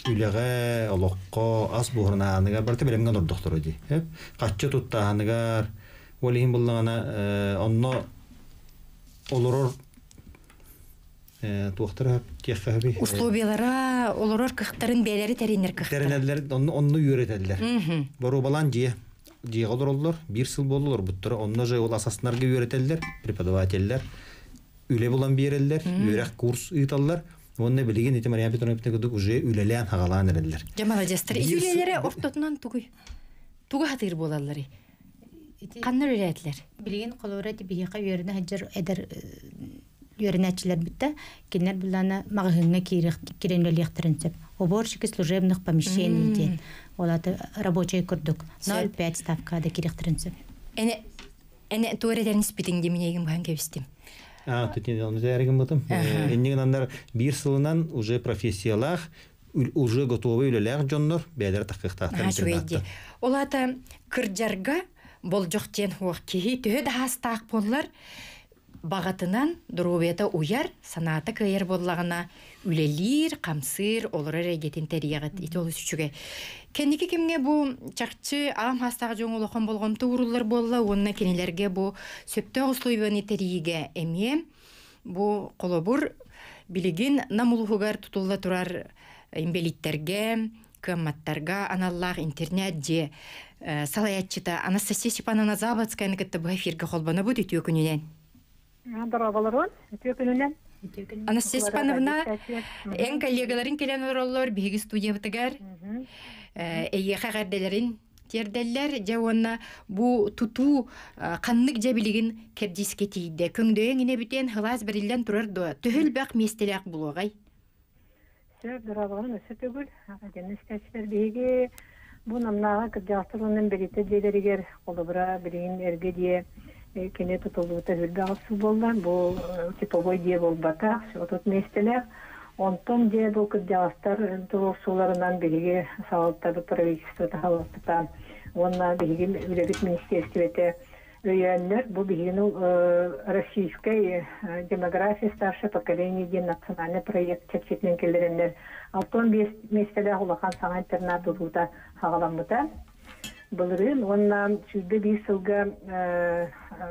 үлэҕэ, олоххо ас буһарынааныгар барыта бэлэмҥэ олордохторо дии. Хаччы туттааһыныгар, ол иһин буллаҕына онно олорор туохтара тиэххэ сөбүй? Условиялара олорор кыахтарын бэйэлэри тэринэр кыахтара. Тэринэллэр, онно онно үөрэтэллэр. Боруобалаан дьиэ дьиэҕэ олороллор, биир сыл буолла олорбуттара, онно же ол асаснарга үөрэтэллэр, преподавателлэр үлэ булан биэрэллэр, үөрэх курс ыыталлар. Уонна билигин ити Мария Петровна курдук уже үлэлээн хагалаан эрэллэр. Дьэ маладьыастар. Ити үлэлэрэ ортотунан тугуй? Тугу хатыыр буолалларый? Ханна үлэлээтилэр? Билигин холобура ити биһиэхэ үөрэнэ сылдьар эдэр үөрэнээччилэр бүттэ. Кинилэр буллаана маҕаһыыҥҥа киирэн үлэлиэхтэрин сөп. Уборщики служебных помещений диэн. Ол аты рабочай курдук. 0,5 ставка да киириэхтэрин сөп. Эне эне туора этэрин испитиҥ дии миниэгин быһан кэбистим. А, тут оны тээригин Иннигин андар биир сылынан уже профессиялаах, уже готовый үлэлээх дьоннор бэйэлэрэ таххыахтаахтар интернатта. Ол аата кырдьарга болдьох диэн хуох киһи төһө да хаастаах буоллар баҕатынан доруобуйата уйар, санаата кыайар буоллаҕына үлэлиир, хамсыыр, олорор эйгэтин тэрийэҕит. Ити олус үчүгэй. Кэнники кэмҥэ бу чахчы аҕам хаастаах дьоҥ улахан болҕомто ууруллар буолла уонна кинилэргэ бу сөптөөх условияны тэрийиигэ эмиэ бу холобур билигин Нам улууһугар тутулла турар инбэлииттэргэ, кыамматтарга аналлаах интернет дьиэ. Салаяччыта Анастасия Степановна Забадскаяны кытта бу эфирге холбонобут. Үтүө күнүнэн. Дорооболорун, үтүө күнүнэн. Анастасия Степановна, эн коллегаларын келен олороллор биһиги студиябытыгар. Эйиэхэ эҕэрдэлэрин тиэрдэллэр. Дьэ уонна бу тутуу ханнык дьэ билигин кэрдиискэ тиийдэ? Көҥдөйөҥ инэ бүтэн хылаас бэриллэн турар дуо? Төһө элбэх миэстэлээх булуоҕай? Сөп, дорооболорун өссө төгүл. Академия истээччилэр биһиги бу Намнааҕы кырдьаҕастар уонна инбэлииттэр дьиэлэригэр, холобура, билигин эргэ дьиэ кини тутуллубута үрдэ аҕыс сыл буолла. Бу типовой дьиэ буолбатах, 30 миэстэлээх. Онтон дьиэ бу кырдьаҕастар туруорсууларынан биһиги салалтабыт, правительство салалтата уонна биһиги үлэбит министиэристибэтэ өйөөннөр, бу биһигини российскай демография старшее поколение диэн национальный проект чэрчитинэн киллэрэннэр 65 миэстэлээх улахан саҥа интернат тутуута хаҕаламмыта. Былырыын уонна 21 сылга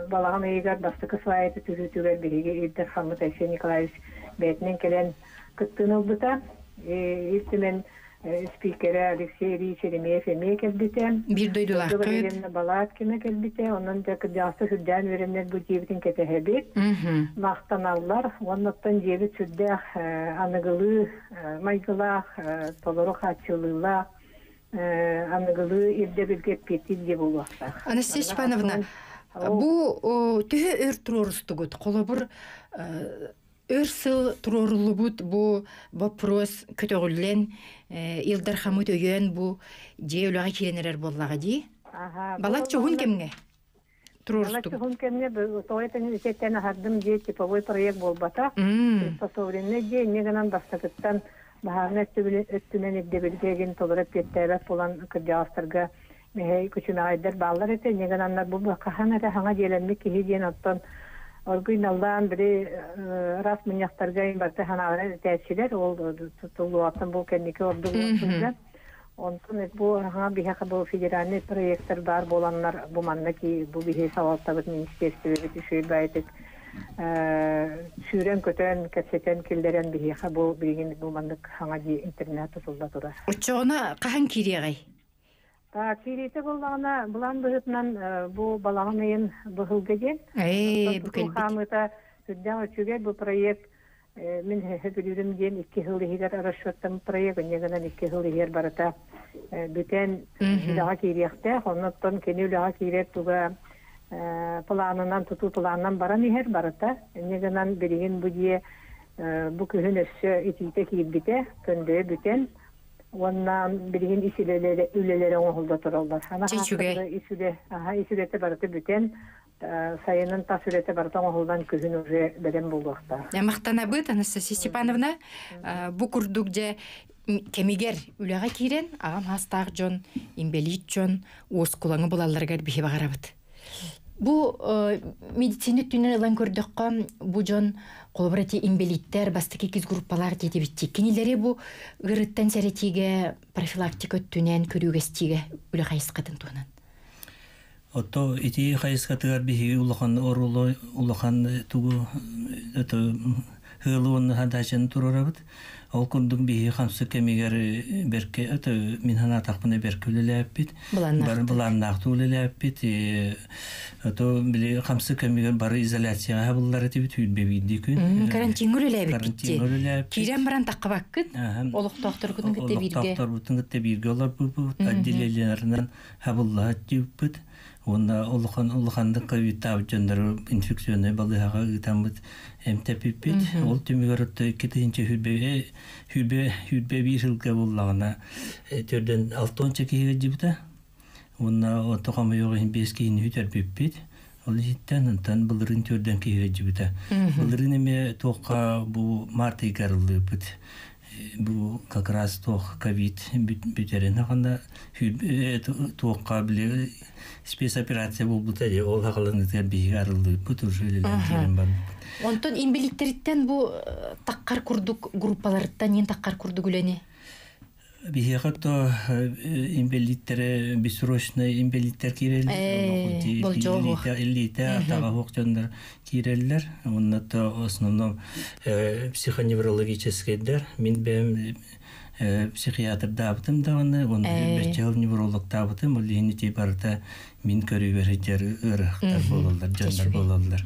балаҕан ыйыгар бастакы свайты түһүүтүгэр биһиги Ил Дархаммыт Айсен Николаевич бэйэтинэн кэлэн кыттыыны ылбыта. Ил Түмэн спикерэ Алексей Ильич Еремеев эмиэ кэлбитэ. Биир дойдулаахпыт. Балаткина кэлбитэ. Онон дьэ кырдьаҕаста сүрдээн үөрэнэр бу дьиэбитин кэтэһэбит. Махтаналлар. Уоннаттан дьиэбит сүрдээх аныгылыы майгылаах, толору хааччылыылаах, аныгылыы ирдэбилгэ эппиэттиир дьиэ буолуохтаах. Анастасия Степановна, бу төһө өр туруорустугут? Холобур, өр сыл туруоруллубут бу вопрос көтөҕүллэн, Ил Дархаммыт өйөөн бу дьиэ үлэҕэ киирэн эрэр буоллаҕа дии. Балачча уһун кэмҥэ туруорустугут. Балачча уһун кэмҥэ тоҕо этэн ититтэн аһардым дьиэ типовой проект буолбатах. Приспособленный дьиэ инньэ гынан бастакыттан баһаарынай өттүнэн ирдэбилгэ игин толору эппиэттээбэт буолан кырдьаҕастарга мэһэй күчүмэҕэйдэр бааллар этэ. Инньэ гынаннар бу хаһан эрэ хаҥа дьиэлэммит киһи диэн оттон оргуй наллаан били раз мунньахтарга барыта санааларын этээччилэр ол тутуллуоттан бу кэнники ордук сылдьан онтон бу хаҥа биһиэхэ бу федеральный проектар баар буоланнар бу манна ки бу биһи салалтабыт министерствебит үчүгэй баайытык сүүрэн-көтөн кэпсэтэн киллэрэн биһиэхэ бу билигин бу маннык хаҥа дии интернет тутулла турар. Оччоҕуна хаһан киириэҕэй? Так, киириитэ буоллаҕына, былаан быһыытынан бу балаҕан ыйын быһылга диэн. Ээ, бу кэлбит. Хаамыыта сүрдээх үчүгэй бу проект мин сөбүлүүрүм диэн 2 сыл иһигэр расчеттан проект инньэ гынан 2 сыл иһигэр барыта бүтэн үлэҕэ киириэхтээх. Оннуттан кини үлэҕэ киирэр туга планынан тутуу планынан баран иһэр барыта. Инньэ гынан билигин бу дьиэ бу күһүн өссө итиитэ киирбитэ, көндөйө бүтэн уонна билигин ис үлэлэрэ оҥоһулла тураллар. Чэ, Ис үлэ, ис үлэтэ барыта бүтэн, сайынын тас үлэтэ барыта оҥоһуллан күһүн уже бэлэм буолуохтаах. Махтанабыт, Анастасия Степановна. Бу курдук дьэ кэмигэр үлэҕэ киирэн аҕам хаастаах дьон, инбэлиит дьон уоскулаҥы булалларыгар биһи баҕарабыт. Бу медицина өттүнэн ылан көрдөххө, бу дьон холобур эти инбэлииттэр бастакы иккис группалар диэтибиттии. Кинилэри бу ыарыттан сэрэтиигэ, профилактика өттүнэн көрүүгэстиигэ үлэ хайысхатын туһунан. Отто ити хайысхатыгар биһиги улахан оруолу улахан тугу ыалы уонна хадачаны туруорабыт. Ол курдук биһиги хамсык кэмигэр бэркэ мин санаатахпына бэркэ үлэлээппит. Бары былааннаахтык үлэлээппит. Ото били хамсык кэмигэр бары изоляцияҕа буллар этибит үүрбэ биирдии күн. Карантиҥҥа үлэлээбиппит. Киирэн баран таххабаккын. Олохтоохторгутун кытта бииргэ. Олохтоохторбутун кытта бииргэ олорбуппут. Отделениеларынан хабыллаһат диэбиппит. Уонна улахан улаханнык ковидтаабыт дьоннору инфекционнай балыыһаҕа ыытаммыт эмтэппиппит. Ол түмүгэр отто 2 тыһыынча сүүрбэ сүүрбэ биир сылга буоллаҕына төрдөн алтонча киһи ыалдьыбыта. Уонна отто хомойуох иһин биэс киһини сүтэрбиппит. Ол иһиттэн онтон былырыын төрдөн киһи ыалдьыбыта. Былырыын эмиэ туохха бу март ыйга арыллыыппыт. Бу как раз туох ковид бүтэрин ханна туохха били спецоперация буолбута дии ол хаҕаланыытыгар биһиги арыллыыппыт уже үлэлээн киирэн барбыппыт. Онтон инбэлииттэриттэн бу таккар курдук группаларыттан иин таккар курдук үлэни? Биһиэхэ то инвалидтары бессрочный инвалидтар киирэллэр. Болдьоҕу. Иллиитэ атаҕа суох дьоннор киирэллэр. Онно то в основном психоневрологическайдар. Мин бэйэм психиатрдаабытым даҕаны, уонна бэччэһил неврологтаабытым, ол иһин ити барыта мин көрүүбэр сылдьар ыарыһахтар буолаллар, дьоннор буолаллар.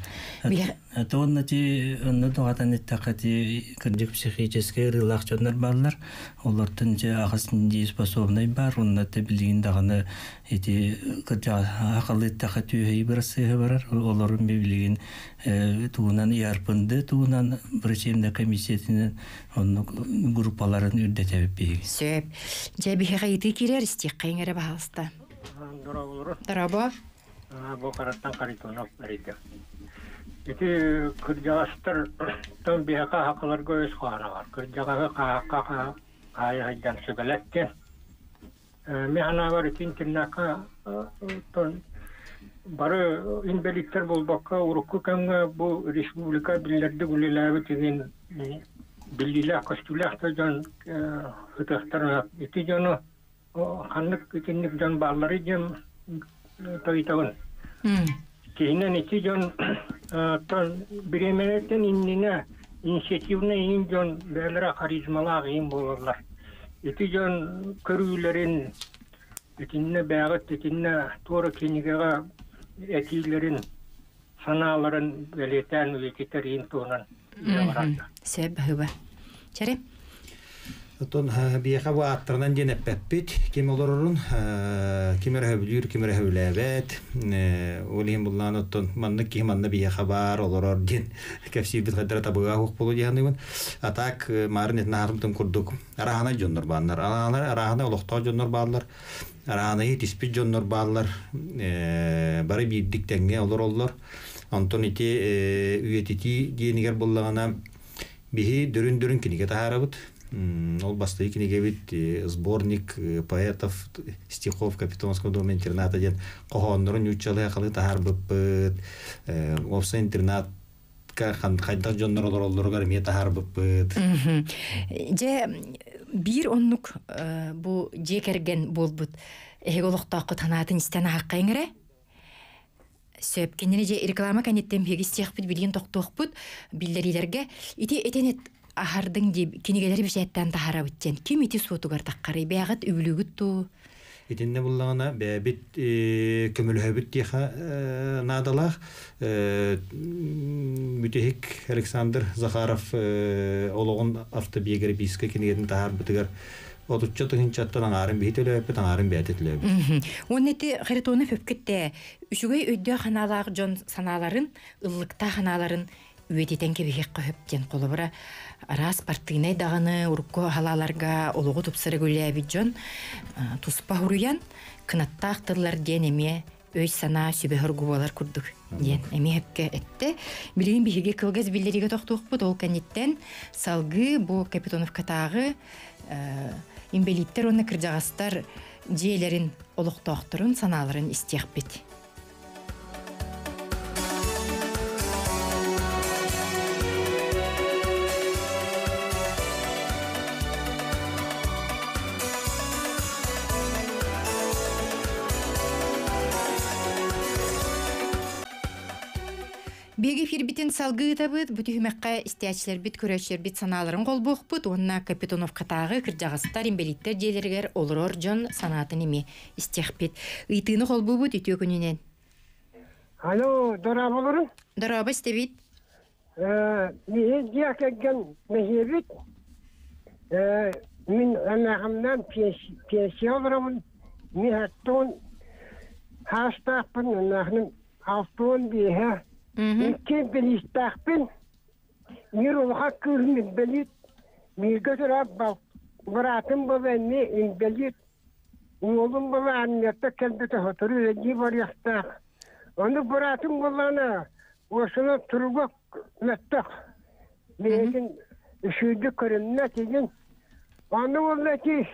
Уонна ти онно тоҕатан эттэххэ ти кырдьык психическэй ыарыылаах дьоннор бааллар. Олортон дьэ аҕыс дееспособнай баар, уонна те билигин даҕаны ити кырдьаҕас хахалыыттахха түөһэйи бырассыаһа барар. Олорун билигин тугунан ИАРПНД тугунан врачебная комиссиятынан оннук группаларын үрдэтэбит биһиги. Сөп. Дьэ биһиэхэ ыйытыы киирэр, истиэххэйиҥ эрэ баһаалыста. Дорооболору. Дорообо. Бу Хараттан Харитонов эрийдим. Ити кырдьаҕастар тон биһиэхэ хахаларга өс хоһоноҕор. Кырдьаҕаһы хаһаахха хаайа сылдьан сүбэлэттин. Мин санаабар ити интернакка тон бары инбэлииттэр буолбакка урукку кэмҥэ бу республика биллэрдик үлэлээбит иһин биллиилээх көстүүлээх да дьон ытыахтарын ити дьону ханнык итинник дьон баалларый диэн тойутабын. Киһинэн ити дьон бириэмэлэртэн иннинэ инициативнай иин дьон бэйэлэрэ харизмалаах иин буолаллар. Ити дьон көрүүлэрин итиннэ бэйэҕит итиннэ туора кинигэҕэ этиилэрин санааларын бэлиэтээн үйэтитэр иин туһунан Сөп баһыба. Чэри. Оттон биһиэхэ бу ааттарынан диэн эппэппит. Ким олорорун, ким эрэ сөбүлүүр, ким эрэ сөбүлээбэт. Ол иһин буллаан оттон маннык киһи манна биһиэхэ баар, олорор диэн кэпсиирбит хайдара табыга суох буолуо дии саныыбын. А так маарын этин аһарбытым курдук арааһынай дьоннор бааллар. Арааһынай олохтоох дьоннор бааллар. Арааһынайы түспүт дьоннор бааллар. Бары биирдик тэҥҥэ олороллор. Онтон ити үйэтитии диэнигэр буллаҕына биһи дөрүн-дөрүн кинигэ таһаарабыт. Ол бастакы кинигэбит сборник поэтов стихов Капитонского дома интерната диэн хоһооннорун нууччалыы халы таһаарбыппыт. Уопсай интернатка хайдах дьоннор олороллоругар эмиэ таһаарбыппыт. Дьэ биир оннук бу дьиэ кэргэн буолбут эһиги олохтооххут санаатын истэн аһаххайыҥ эрэ. Сөп. Кинини дьэ реклама кэнниттэн биһиги истиэхпит, билигин тохтуохпут биллэриилэргэ. Ити этэн аһардыҥ дии кинигэлэри бэчээттээн таһаарабыт диэн. Ким ити суотугар таххарый? Бэйэҕит үбүлүүгүт дуу? Итиннэ буллаҕына бэйэбит көмөлөһөбүт диэхэ наадалаах. Бүтэһик Александр Захаров олоҕун автобиографическай кинигэтин таһаарбытыгар отучча тыһыынчаттан аҥаарын биһи төлөөбүппүт, аҥаарын бэйэтэ төлөөбүт. Уонна ити Харитонов өпкүттээ үчүгэй өйдөөх санаалаах дьон санааларын, ыллыктаах санааларын үйэтитэн кэбиһиэххэ сөп диэн холобура араас партийнай даҕаны урукку халааларга олоҕу тупсара үлэлээбит дьон туспа суруйан кынаттаах тыллар диэн эмиэ өй-санаа сүбэ-соргу буолар курдук диэн эмиэ сөпкө эттэ. Билигин биһиги кылгас биллэриигэ тохтуохпут, ол кэнниттэн салгыы бу Капитоновкатааҕы инбэлииттэр уонна кырдьаҕастар дьиэлэрин олохтоохторун санааларын истиэхпит. Биһиги эфирбитин салгыы ыытабыт. Бу түһүмэххэ истээччилэрбит, көрөөччүлэрбит санааларын холбуохпут уонна Капитоновкатааҕы кырдьаҕастар, инбэлииттэр дьиэлэригэр олорор дьон санаатын эмиэ истиэхпит. Ыйытыыны холбуубут үтүө күнүнэн. Алло, дорооболорун. Дорообо истэбит. Миһи дьиэ кэргэн мэһиэбит. Мин эмээхимнээн пенсия олоробун. Мин аттон хаастаахпын, эмээхиним 65-э. Икки инбэлиистээхпин. Мир улахан кыыһым инбэлиит. Бииргэ төрөөбүт быраатым буолан эмиэ инбэлиит. Уолум буолан армияттан кэлбитэ сотору үлэлии барыахтаах. Ону быраатым буоллаҕына Уосуна туруга мөлтөх. Бэйэтин үчүгэйдик көрүммэт игин. Аны уонна ити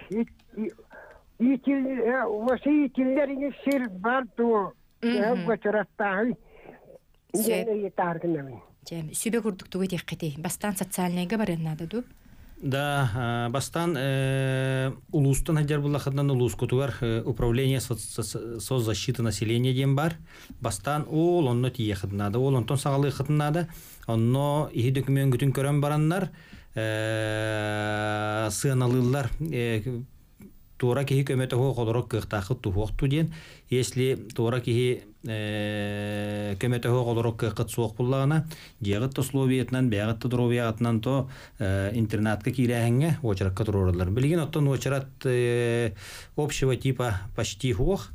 уоса иитиллэр ини сир бар дуо? Төһө гочараттааһый диэн ыйытаар гынабын. Сүбэ курдук тугу этиэххитий? Бастаан социальнайга барыан наада дуу? Да, бастан улуустан хаджар буллахытынан улуускутугар управление соцзащиты населения диэн бар. Бастан ол онно тиийэхытынада, ол онтон саҕалыахытынада. Онно иһи документ көрөн бараннар сыаналыыллар туора киһи көмөтө суох олорор кыахтааххыт туһуохту диэн. Если туора киһи көмөтө суох олорор кыаххыт суох буллаҕына, дьиэҕит условиятынан, бэйэҕит здоровьяҕытынан то интернатка киирээһиҥҥэ уочаракка туруораллар. Билигин оттон уочарат общего типа почти суох.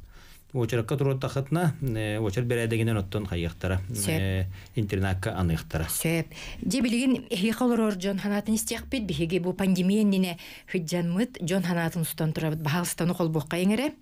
Уочаракка туруортахытына, уочар бэрээдэгинэн оттон хайыахтара, интернакка аныахтара. Сөп. Дьэ билигин эһиэхэ олорор дьон ханаатын истиэхпит. Биһиги бу пандемия иннинэ хыдьаммыт дьон ханаатын устан турабыт. Баһаалыстаны холбуохха иҥэрэ.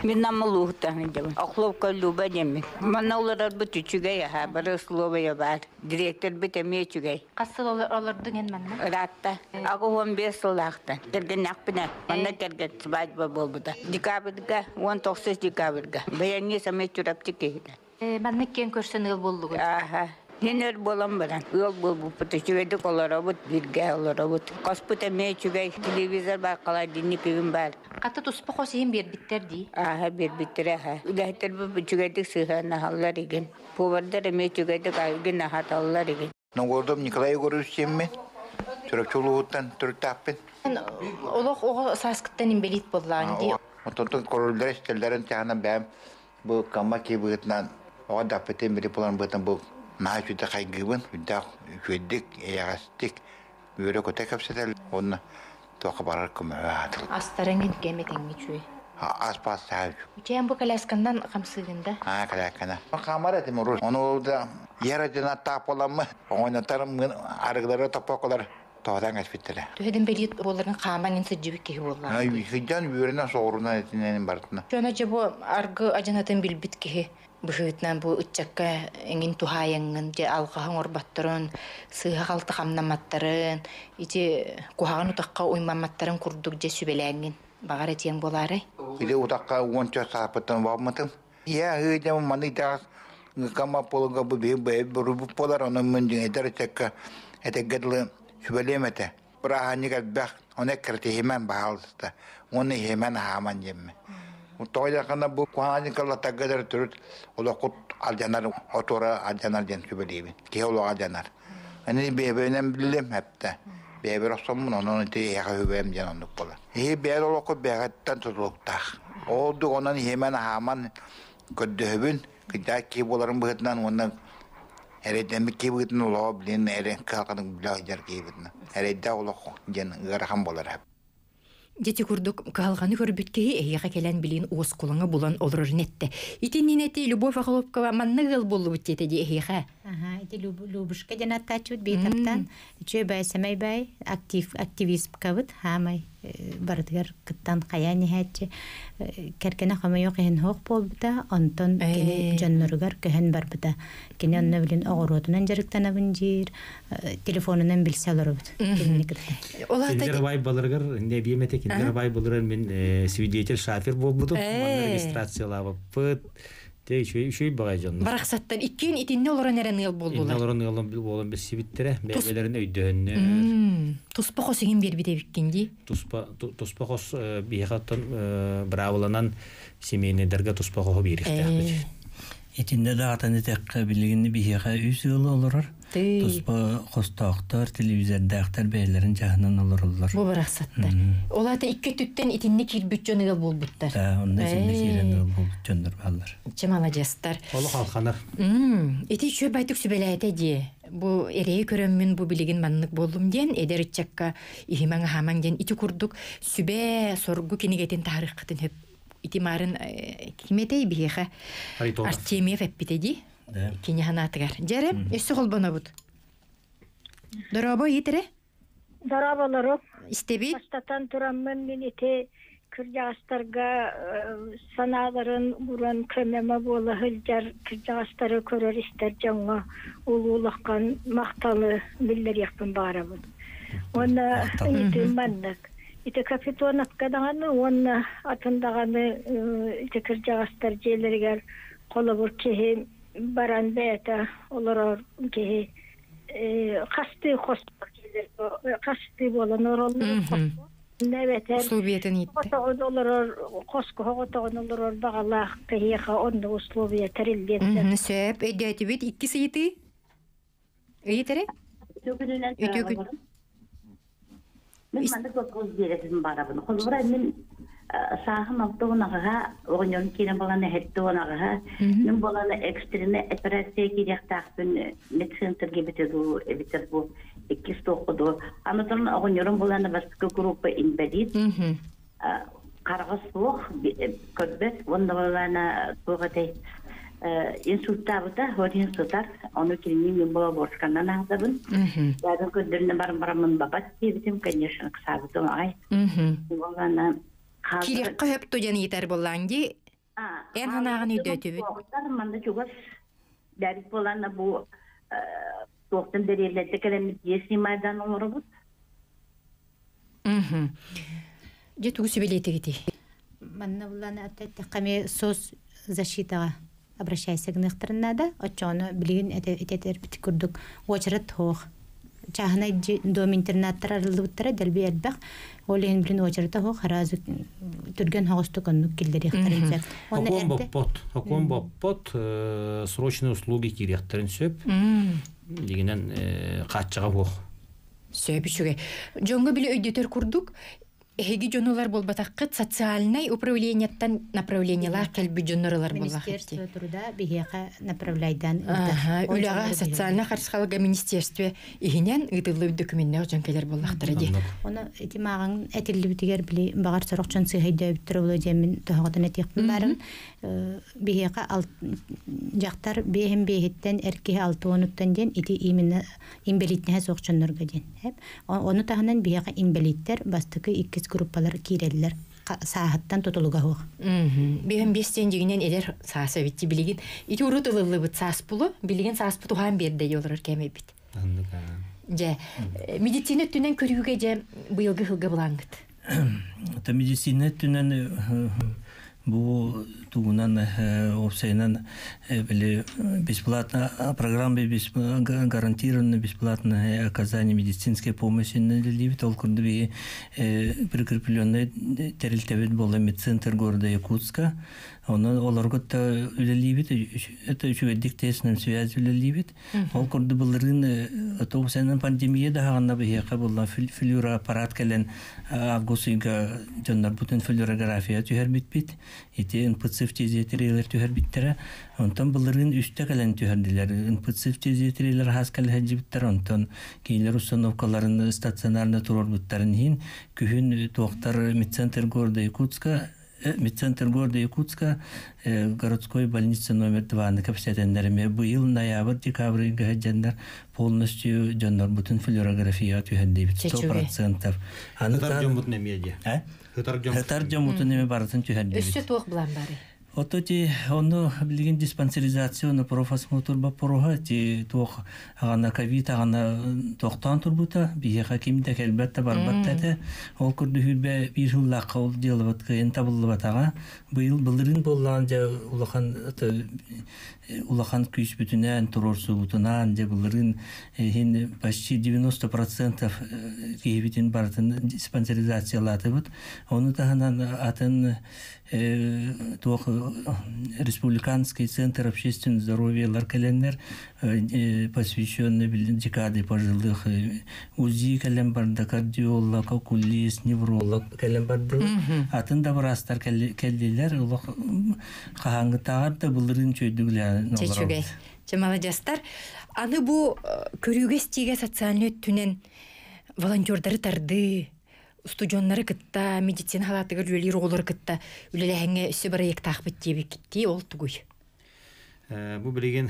Мин наммалууһуттан дьабын. Охлопка Люба диэммин. Манна олорорбут үчүгэй аһа, бары условия баар. Директорбит эмиэ үчүгэй. Хас сыл олордуҥ эн манна? Ыраатта. 85 сыллаахтан. Кэргэннээхпинэ. Манна кэргэн свадьба буолбута. Декабрьга, 19 декабрьга. Бэйэҥҥи самый Чурапчы киһитэ. Маннык киэн көрсөн ыал буоллугут? Ааха. Мин өр буолан баран ыал буолбуппут үчүгэйдик олоробут, бииргэ олоробут. Хоспут эмиэ үчүгэй, телевизор баар, холодильник игин баар. Хата туспа хос иһин биэрбиттэр дии. Ааха биэрбиттэрэ аха. Үлэһиттэрбит үчүгэйдик сыһыанаһаллар игин. Повардар эмиэ үчүгэйдик игин аһаталлар игин. Нонгордом Николай Егорович диэммин. Чурапчы улууһуттан төрүттаахпын. Олох оҕо сааскыттан инбэлиит буоллаҕыҥ дии. Онтон короллар истэллэрин таһынан бэйэм бу камма кии быһыытынан оҕо даппытын били булан быһыытынан бу наһаа үчүгэй хайгыыбын үрдээх үчүгэйдик эйэҕэстик үөрэ-көтө кэпсэтэр уонна туохха барар көмөһө аатыл. Астарыҥ кэм этэҥҥи үчүгэй. Ас-паас саһа үчүгэй. Үчээн бу колясканнан хамсыыгын да? Аа, коляскана. Хаамар этим урут. Ону да ер дьына таап боламмы, оҥойнотарым арыгылары топпоколар тоһотан кэспиттэрэ. Төһөдөн бэлиит буоларын хааман ин сылдьыбыт киһи буолла. Сылдьан үөрэнэн соҕурунан этинэн барытына. Дьоно дьэ бу аргы адьынатын билбит киһи быһыытынан бу ыччакка эҥин туһаайаҥҥын дьэ алҕаһы оҥорботторун, сыыһа-халты хамнамматтарын, ити куһаҕан утахха уймамматтарын курдук дьэ сүбэлээҥҥин баҕар этиэҥ буолаарай? Ити утахха уонча сааппыттан бааммытым. Ийэ аһыы дьэ маны итэҕэс кама полуга бу биһи бэйэ буолар, онон мин дьиҥэйдэр ыччакка этэргэ дылы сүбэлиэм этэ. Бырааһынньык элбэх, ону эккирэтиһимэн баһаалыста, уонна иһимэн аһааман диэммин. Тоҕо диэххинэ бу куһаҕан латарга дары төрүт олоххут алдьанар, отуора алдьанар диэн сүбэлиибин. Киһи олоҕо алдьанар. Аны бэйэбинэн биллим эптэ. Бэйэбэр охсоммун, онон ити эһиэхэ үбэм диэн оннук буолар. Иһи бэйэр олоххут бэйэҕиттэн тутулуктаах. Ол ордук онон иһимэн аһааман көрдөһөбүн, кырдьаҕас киһи буоларын быһыытынан уонна эрэйдэммит киһи быһыытынан олоҕо билин эрэ кыһалҕатын билэ сылдьар киһи быһыытынан. Эрэйдээх олох диэн ыарахан буолар. Дьити курдук кыһалҕаны көрбүт киһи эһиэхэ кэлэн билин уоскулаҥы булан олорорун эттэ. Итиннин эти Любовь Охлопкова манна ыал буоллубут диэтэ дии эһиэхэ. Аха, ити Любушка диэн аттааччыбыт бейтаптан үчүгэй бай сэмэй бай актив активисткабыт хаамай барытыгар кыттан хайаан иһээччи кэргэнэ хомойуох иһин суох буолбута онтон кини дьонноругар көһөн барбыта кини онно билин оҕуруотунан дьарыктанабын диир телефонунан билсэ олоробут кинини кытта. Кинилэр баайбаларыгар не биэмэтэ кинилэр баайбаларыгар мин свидетель шафер буолбутум. Манна регистрациялаабыппыт. Те үчүгэй үчүгэй баҕай дьоннор. Барахсаттан иккиэн итиннэ олорон эрэн ыал буоллулар. Иннэ олорон ыал буолан билсибиттэрэ. Бэйэлэрин өйдөһөннөр. Туспа хос иһин биэрбит эбиккин дии. Туспа туспа хос биһиэхэ оттон быраабыланан семейныйдарга туспа хоһу биэриэхтээхпит. Итиннэ даҕатан этэххэ, билигин биһиэхэ үс ыал олорор. Туспа хостоохтор, телевизордаахтар бэйэлэрин чаһынан олороллор. Бу барахсаттар. Ол аата икки өттүттэн итиннэ киирбит дьон ыал буолбуттар. Да, онно итиннэ киирэн ыал буолбут дьоннор бааллар. Чэ, маладьыастар. Олох алханар. Ити үчүгэй байтык сүбэлээтэ дии. Бу эрэйи көрөммүн бу билигин маннык буоллум диэн эдэр ыччакка иһимэҥ-аһаамаҥ диэн ити курдук сүбэ соргу кинигэтин таһарыаххытын сөп ити маарын ким этэй биһиэхэ Артемьев эппитэ дии кини санаатыгар дьэрэ өссө холбонобут дорообо иитэрэ Дорооболору истэбит бастатан тураммын мин ити кырдьаҕастарга санааларын уран көмөмө буола сылдьар кырдьаҕастары көрөр истэр дьоҥҥо улуу улахан махталы биллэриэхпин баҕарабын уонна ыйытыым маннык Ити Капитоновка даҕаны уонна атын даҕаны ити кырдьаҕастар дьиэлэригэр холобур киһи баран бэйэтэ олорор киһи хастыы хос Хасты болан ороллор. Небетер. Условиятын итти. Отоҕун олорор, хоскоһо отоҕун олорор бағалаах киһиэхэ онно условия тэриллиэн сөп. Өйдөөтүбүт икки сыйытыы. Ыйытары? Үтүө күн. Мин маннык вопрос биэрэтин барабын. Холобура мин сааһым 68-ҕа, оҕонньорум киирэн балан 78-ҕа, мин болан экстренный операция киириэхтаахпын медцентрге эбитэ дуу, эбитэр бу иккис туохха дуу. Анатон оҕонньорум булан бастакы группа инбэлиит, хараҕа суох, көрбөт, уонна болана туох этэй инсульттаабыта, ол сытар, ону кинини мин була борсканнан аһатабын. Бэйэбин көрдөрүнэ баран бараммын бабат диэбитим, конечно, ыксаабытым аҕай. Болана Кириэххэ хөп тудьан ыйытар буоллаан дии. Эн ханаағын өйдөөтүбүт. Манна чугас дәрит болана бу туохтан дэриэллэрде кэлэммит дьиэ снимайдан олоробут. Дьэ тугу сүбэлиэтигитий? Манна буллана эттэххэ сос защитаҕа обращайся гыныахтарын наада. Оччоҕуна билигин этэтэрбит курдук уочарат суох. Чааһынай дом интернаттар арыллыбыттара дэлби элбэх. Ол иһин билин уочарата суох аразы түргэн хоҕустук оннук киллэриэхтэрин сөп. Сокуон боппот. Сокуон боппот срочные услуги киириэхтэрин сөп. Дигинэн хааччаҕа суох. Сөп үчүгэй. Дьоҥҥо били өйдөтөр курдук эһиги дьонулар буолбатаххыт социальнай управлениеттан направлениелаах кэлбит дьоннор ылар буоллаххыт. Министерство труда биһиэхэ направляйдан ыытар. Үлэҕэ социальнай харысхалга министерство иһинэн ыытыллыбыт документнаах дьон кэлэр буоллахтара дии. Оны ити мааҕын этиллибитигэр били баҕар сорох дьон сыыһайдөөбүттэр буолуо диэммин тоһоҕотон этиэхпин баарым. Биһиэхэ дьахтар биэһин биэһиттэн эр киһи 60-уттан диэн ити именно инбэлиитнэһэ суох дьоннорго диэн. Ону таһынан биһиэхэ инбэлииттэр бастакы иккис группалар киирэллэр сааһыттан тутулуга суох. Биһэн биэс диэн дьигинэн эдэр саас эбитти билигин. Ити урут ылыллыбыт саас булу, билигин сааспыт уһаан биэрдэ дии олорор кэм эбит. Дьэ, медицина өттүнэн көрүүгэ дьэ быйылгы сылга былаангыт. Это медицина өттүнэн бу тугунан уопсайынан били бесплатно программа гарантированно бесплатное оказание медицинской помощи үлэлиибит. Ол курдук биһи прикрепленный тэрилтэбит буолла медцентр города Якутска. Онон олорго да үлэлиибит, это үчүгэйдик тестнэн связь үлэлиибит. Ол курдук былырыын автобусынан пандемия даһаҕанна биһиэхэ буолла флюроаппарат кэлэн август ыйга дьоннорбутун флюорография түһэрбиппит. Ити НПЦ фтизиатриялар түһэрбиттэрэ. Онтон былырыын үстэ кэлэн түһэрдилэр. НПЦ фтизиатриялар хас кэлэһэдьибиттэр. Онтон кинилэр установкаларын стационарно туруорбуттарын иһин күһүн туохтар медцентр города Якутска медцентр города Якутска городской больница номер 2-ны кэпсэтэннэр быйыл ноябрь декабрь дьоннор полностью дьоннорбутун флюорография түһэрдибит 100%. Хытар дьоммутун эмиэ дии. Хытар дьоммутун эмиэ барытын түһэрдибит. Өссө туох былаан бары? Ото ти ону билигин диспансеризация, ону профосмотр боппуруоһа ти туох аҕана ковид аҕана тохтоон турбута, биһиэхэ ким да кэлбэт да барбат да этэ. Ол курдук хүрбэ биир сыллаахха ол дьыалабыт кыайан табыллыбатаҕа. Быйыл былырыын буоллаҕын дьэ улахан улахан күүспүтүнэн туруорсубутунаан дьэ былырыын иһин почти 90% киһибитин барытын диспансеризациялаатыбыт. Ону таһынан атын туох республиканский центр общественного здоровья кэлэннэр посвященный декады пожилых УЗИ кэлэн барда, кардиолог, окулист, невролог кэлэн барды. Атын да быраастар кэллилэр, олох хаһааҥҥытааҕар да былырыын чөйдүгүлээн Чечүгэй. Чэ маладьастар. Аны бу көрүүгэ истиигэ социальный өттүнэн волонтердары тардыы, устудьуоннары кытта, медицина халаатыгар үлэлиир оҕолору кытта үлэлэһэҥҥэ өссө бырайыактаахпыт диэбиккиттии, ол тугуй? Бу билигин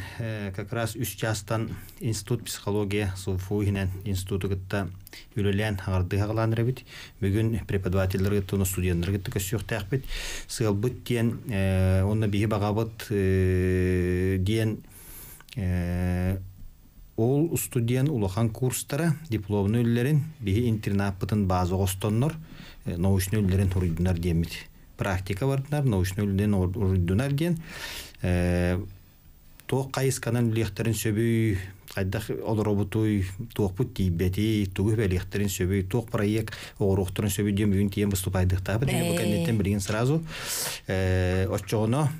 как раз үс чаастан институт психология СУФУ иһинэн институту кытта үлэлээн хаҕардыы хаҕалаан эрэбит. Бүгүн преподавателлэр кытта уонна студеннары кытта көрсүөхтээхпит. Сыалбыт диэн уонна биһи баҕабыт диэн ол студент улахан курстара дипломный үлэлэрин биһи интернаппытын база оҕостоннор научный үлэлэрин уруйдунар диэммит. Практика бардынар, научный үлэлэрин уруйдунар диэн туох хайысканан үлиэхтэрин сөбүй, Хайдах олоробутуй, туохпут тиийбэтий, тугу бэлиэхтэрин сөбүй, туох проект оҥоруохтарын сөбүй диэн бүгүн тиийэн выступайдыахтаахпыт. Бу кэнниттэн билигин сразу оччоҕуна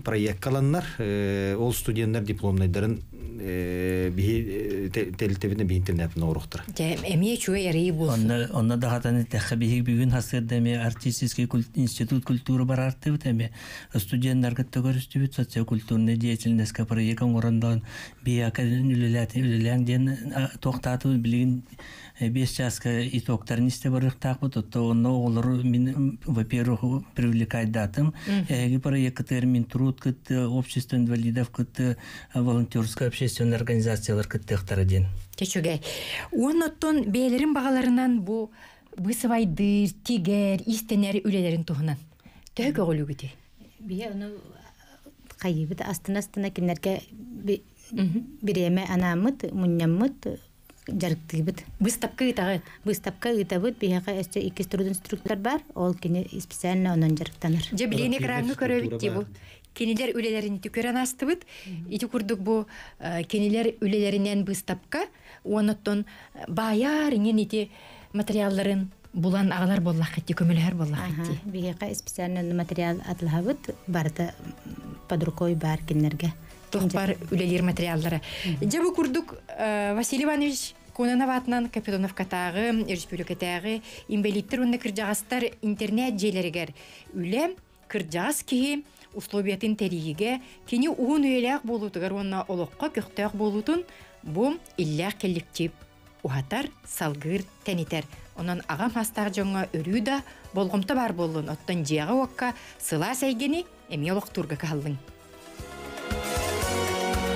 проеккаланнар, ол студенттар дипломнайдарын биһи тэрилтэбитин биһи интернетин оҥоруохтара. Дьэ, эмиэ үчүгэй эрии буолсун. Онно онно даҕатан эттэххэ биһиги бүгүн сарсыарда эмиэ артистический институт культуры бараартыбыт эмиэ студеннарга көрүстүбүт социокультурная деятельностька проект оҥорон даҕан биһиэхэ үлэлээтин үлэлээҥ диэн туохтаатыбыт билигин 5 чааска итогтарын истэ барыахтаахпыт отто онно оҕолору мин во-первых привлекайдаатым эһиги проекттар Минтруд кытты общество инвалидов кытты волонтерская общественная организациялар кыттыахтара диэн. Үчүгэй. Уон оттон бэйэлэрин баҕаларынан бу бысыбайдыыр, тигэр, иистэнэр үлэлэрин туһунан төһө көҕүлүгүтүй? Биһи ону хайыыбыт астына-астына кинилэргэ бириэмэ анааммыт, мунньаммыт, дьарыктыыбыт. Быыстапка ыытаҕыт? Быыстапка ыытабыт. Биһиэхэ өссө иккис трудинструктор бар. Ол кини специально онон дьарыктанар. Дьэ, билигин экраҥҥа көрөбүт дии бу. Кинилэр үлэлэрин ити көрөн аастыбыт. Ити курдук бу кинилэр үлэлэринэн быыстапка уонна баайар иҥин ити материалларын булан аҕалар буоллаххыт дии, көмөлөһөр буоллаххыт дии. Биһиэхэ специально материал атылаһабыт. Барыта под рукой бар кинилэргэ. Туох бар үлэлиир материаллара. Дьэ бу курдук Василий Иванович Кононов аатынан Капитоновкатааҕы, республикатааҕы инбэлииттэр уонна кырдьаҕастар интернет дьиэлэригэр үлэ кырдьаҕас киһи условиятын тэрийиигэ кини уһун үйэлээх буолуутугар уонна олоххо көхтөөх буолуутун бу иллээх коллектив уһатар, салгыыр, тэнитэр. Онон аҕам хастаах дьоҥҥо өрүү да болҕомто баар буоллун, оттон дьиэҕэ-уокка сылаас эйгэни эмиэ олохтуурга кыһаллыҥ.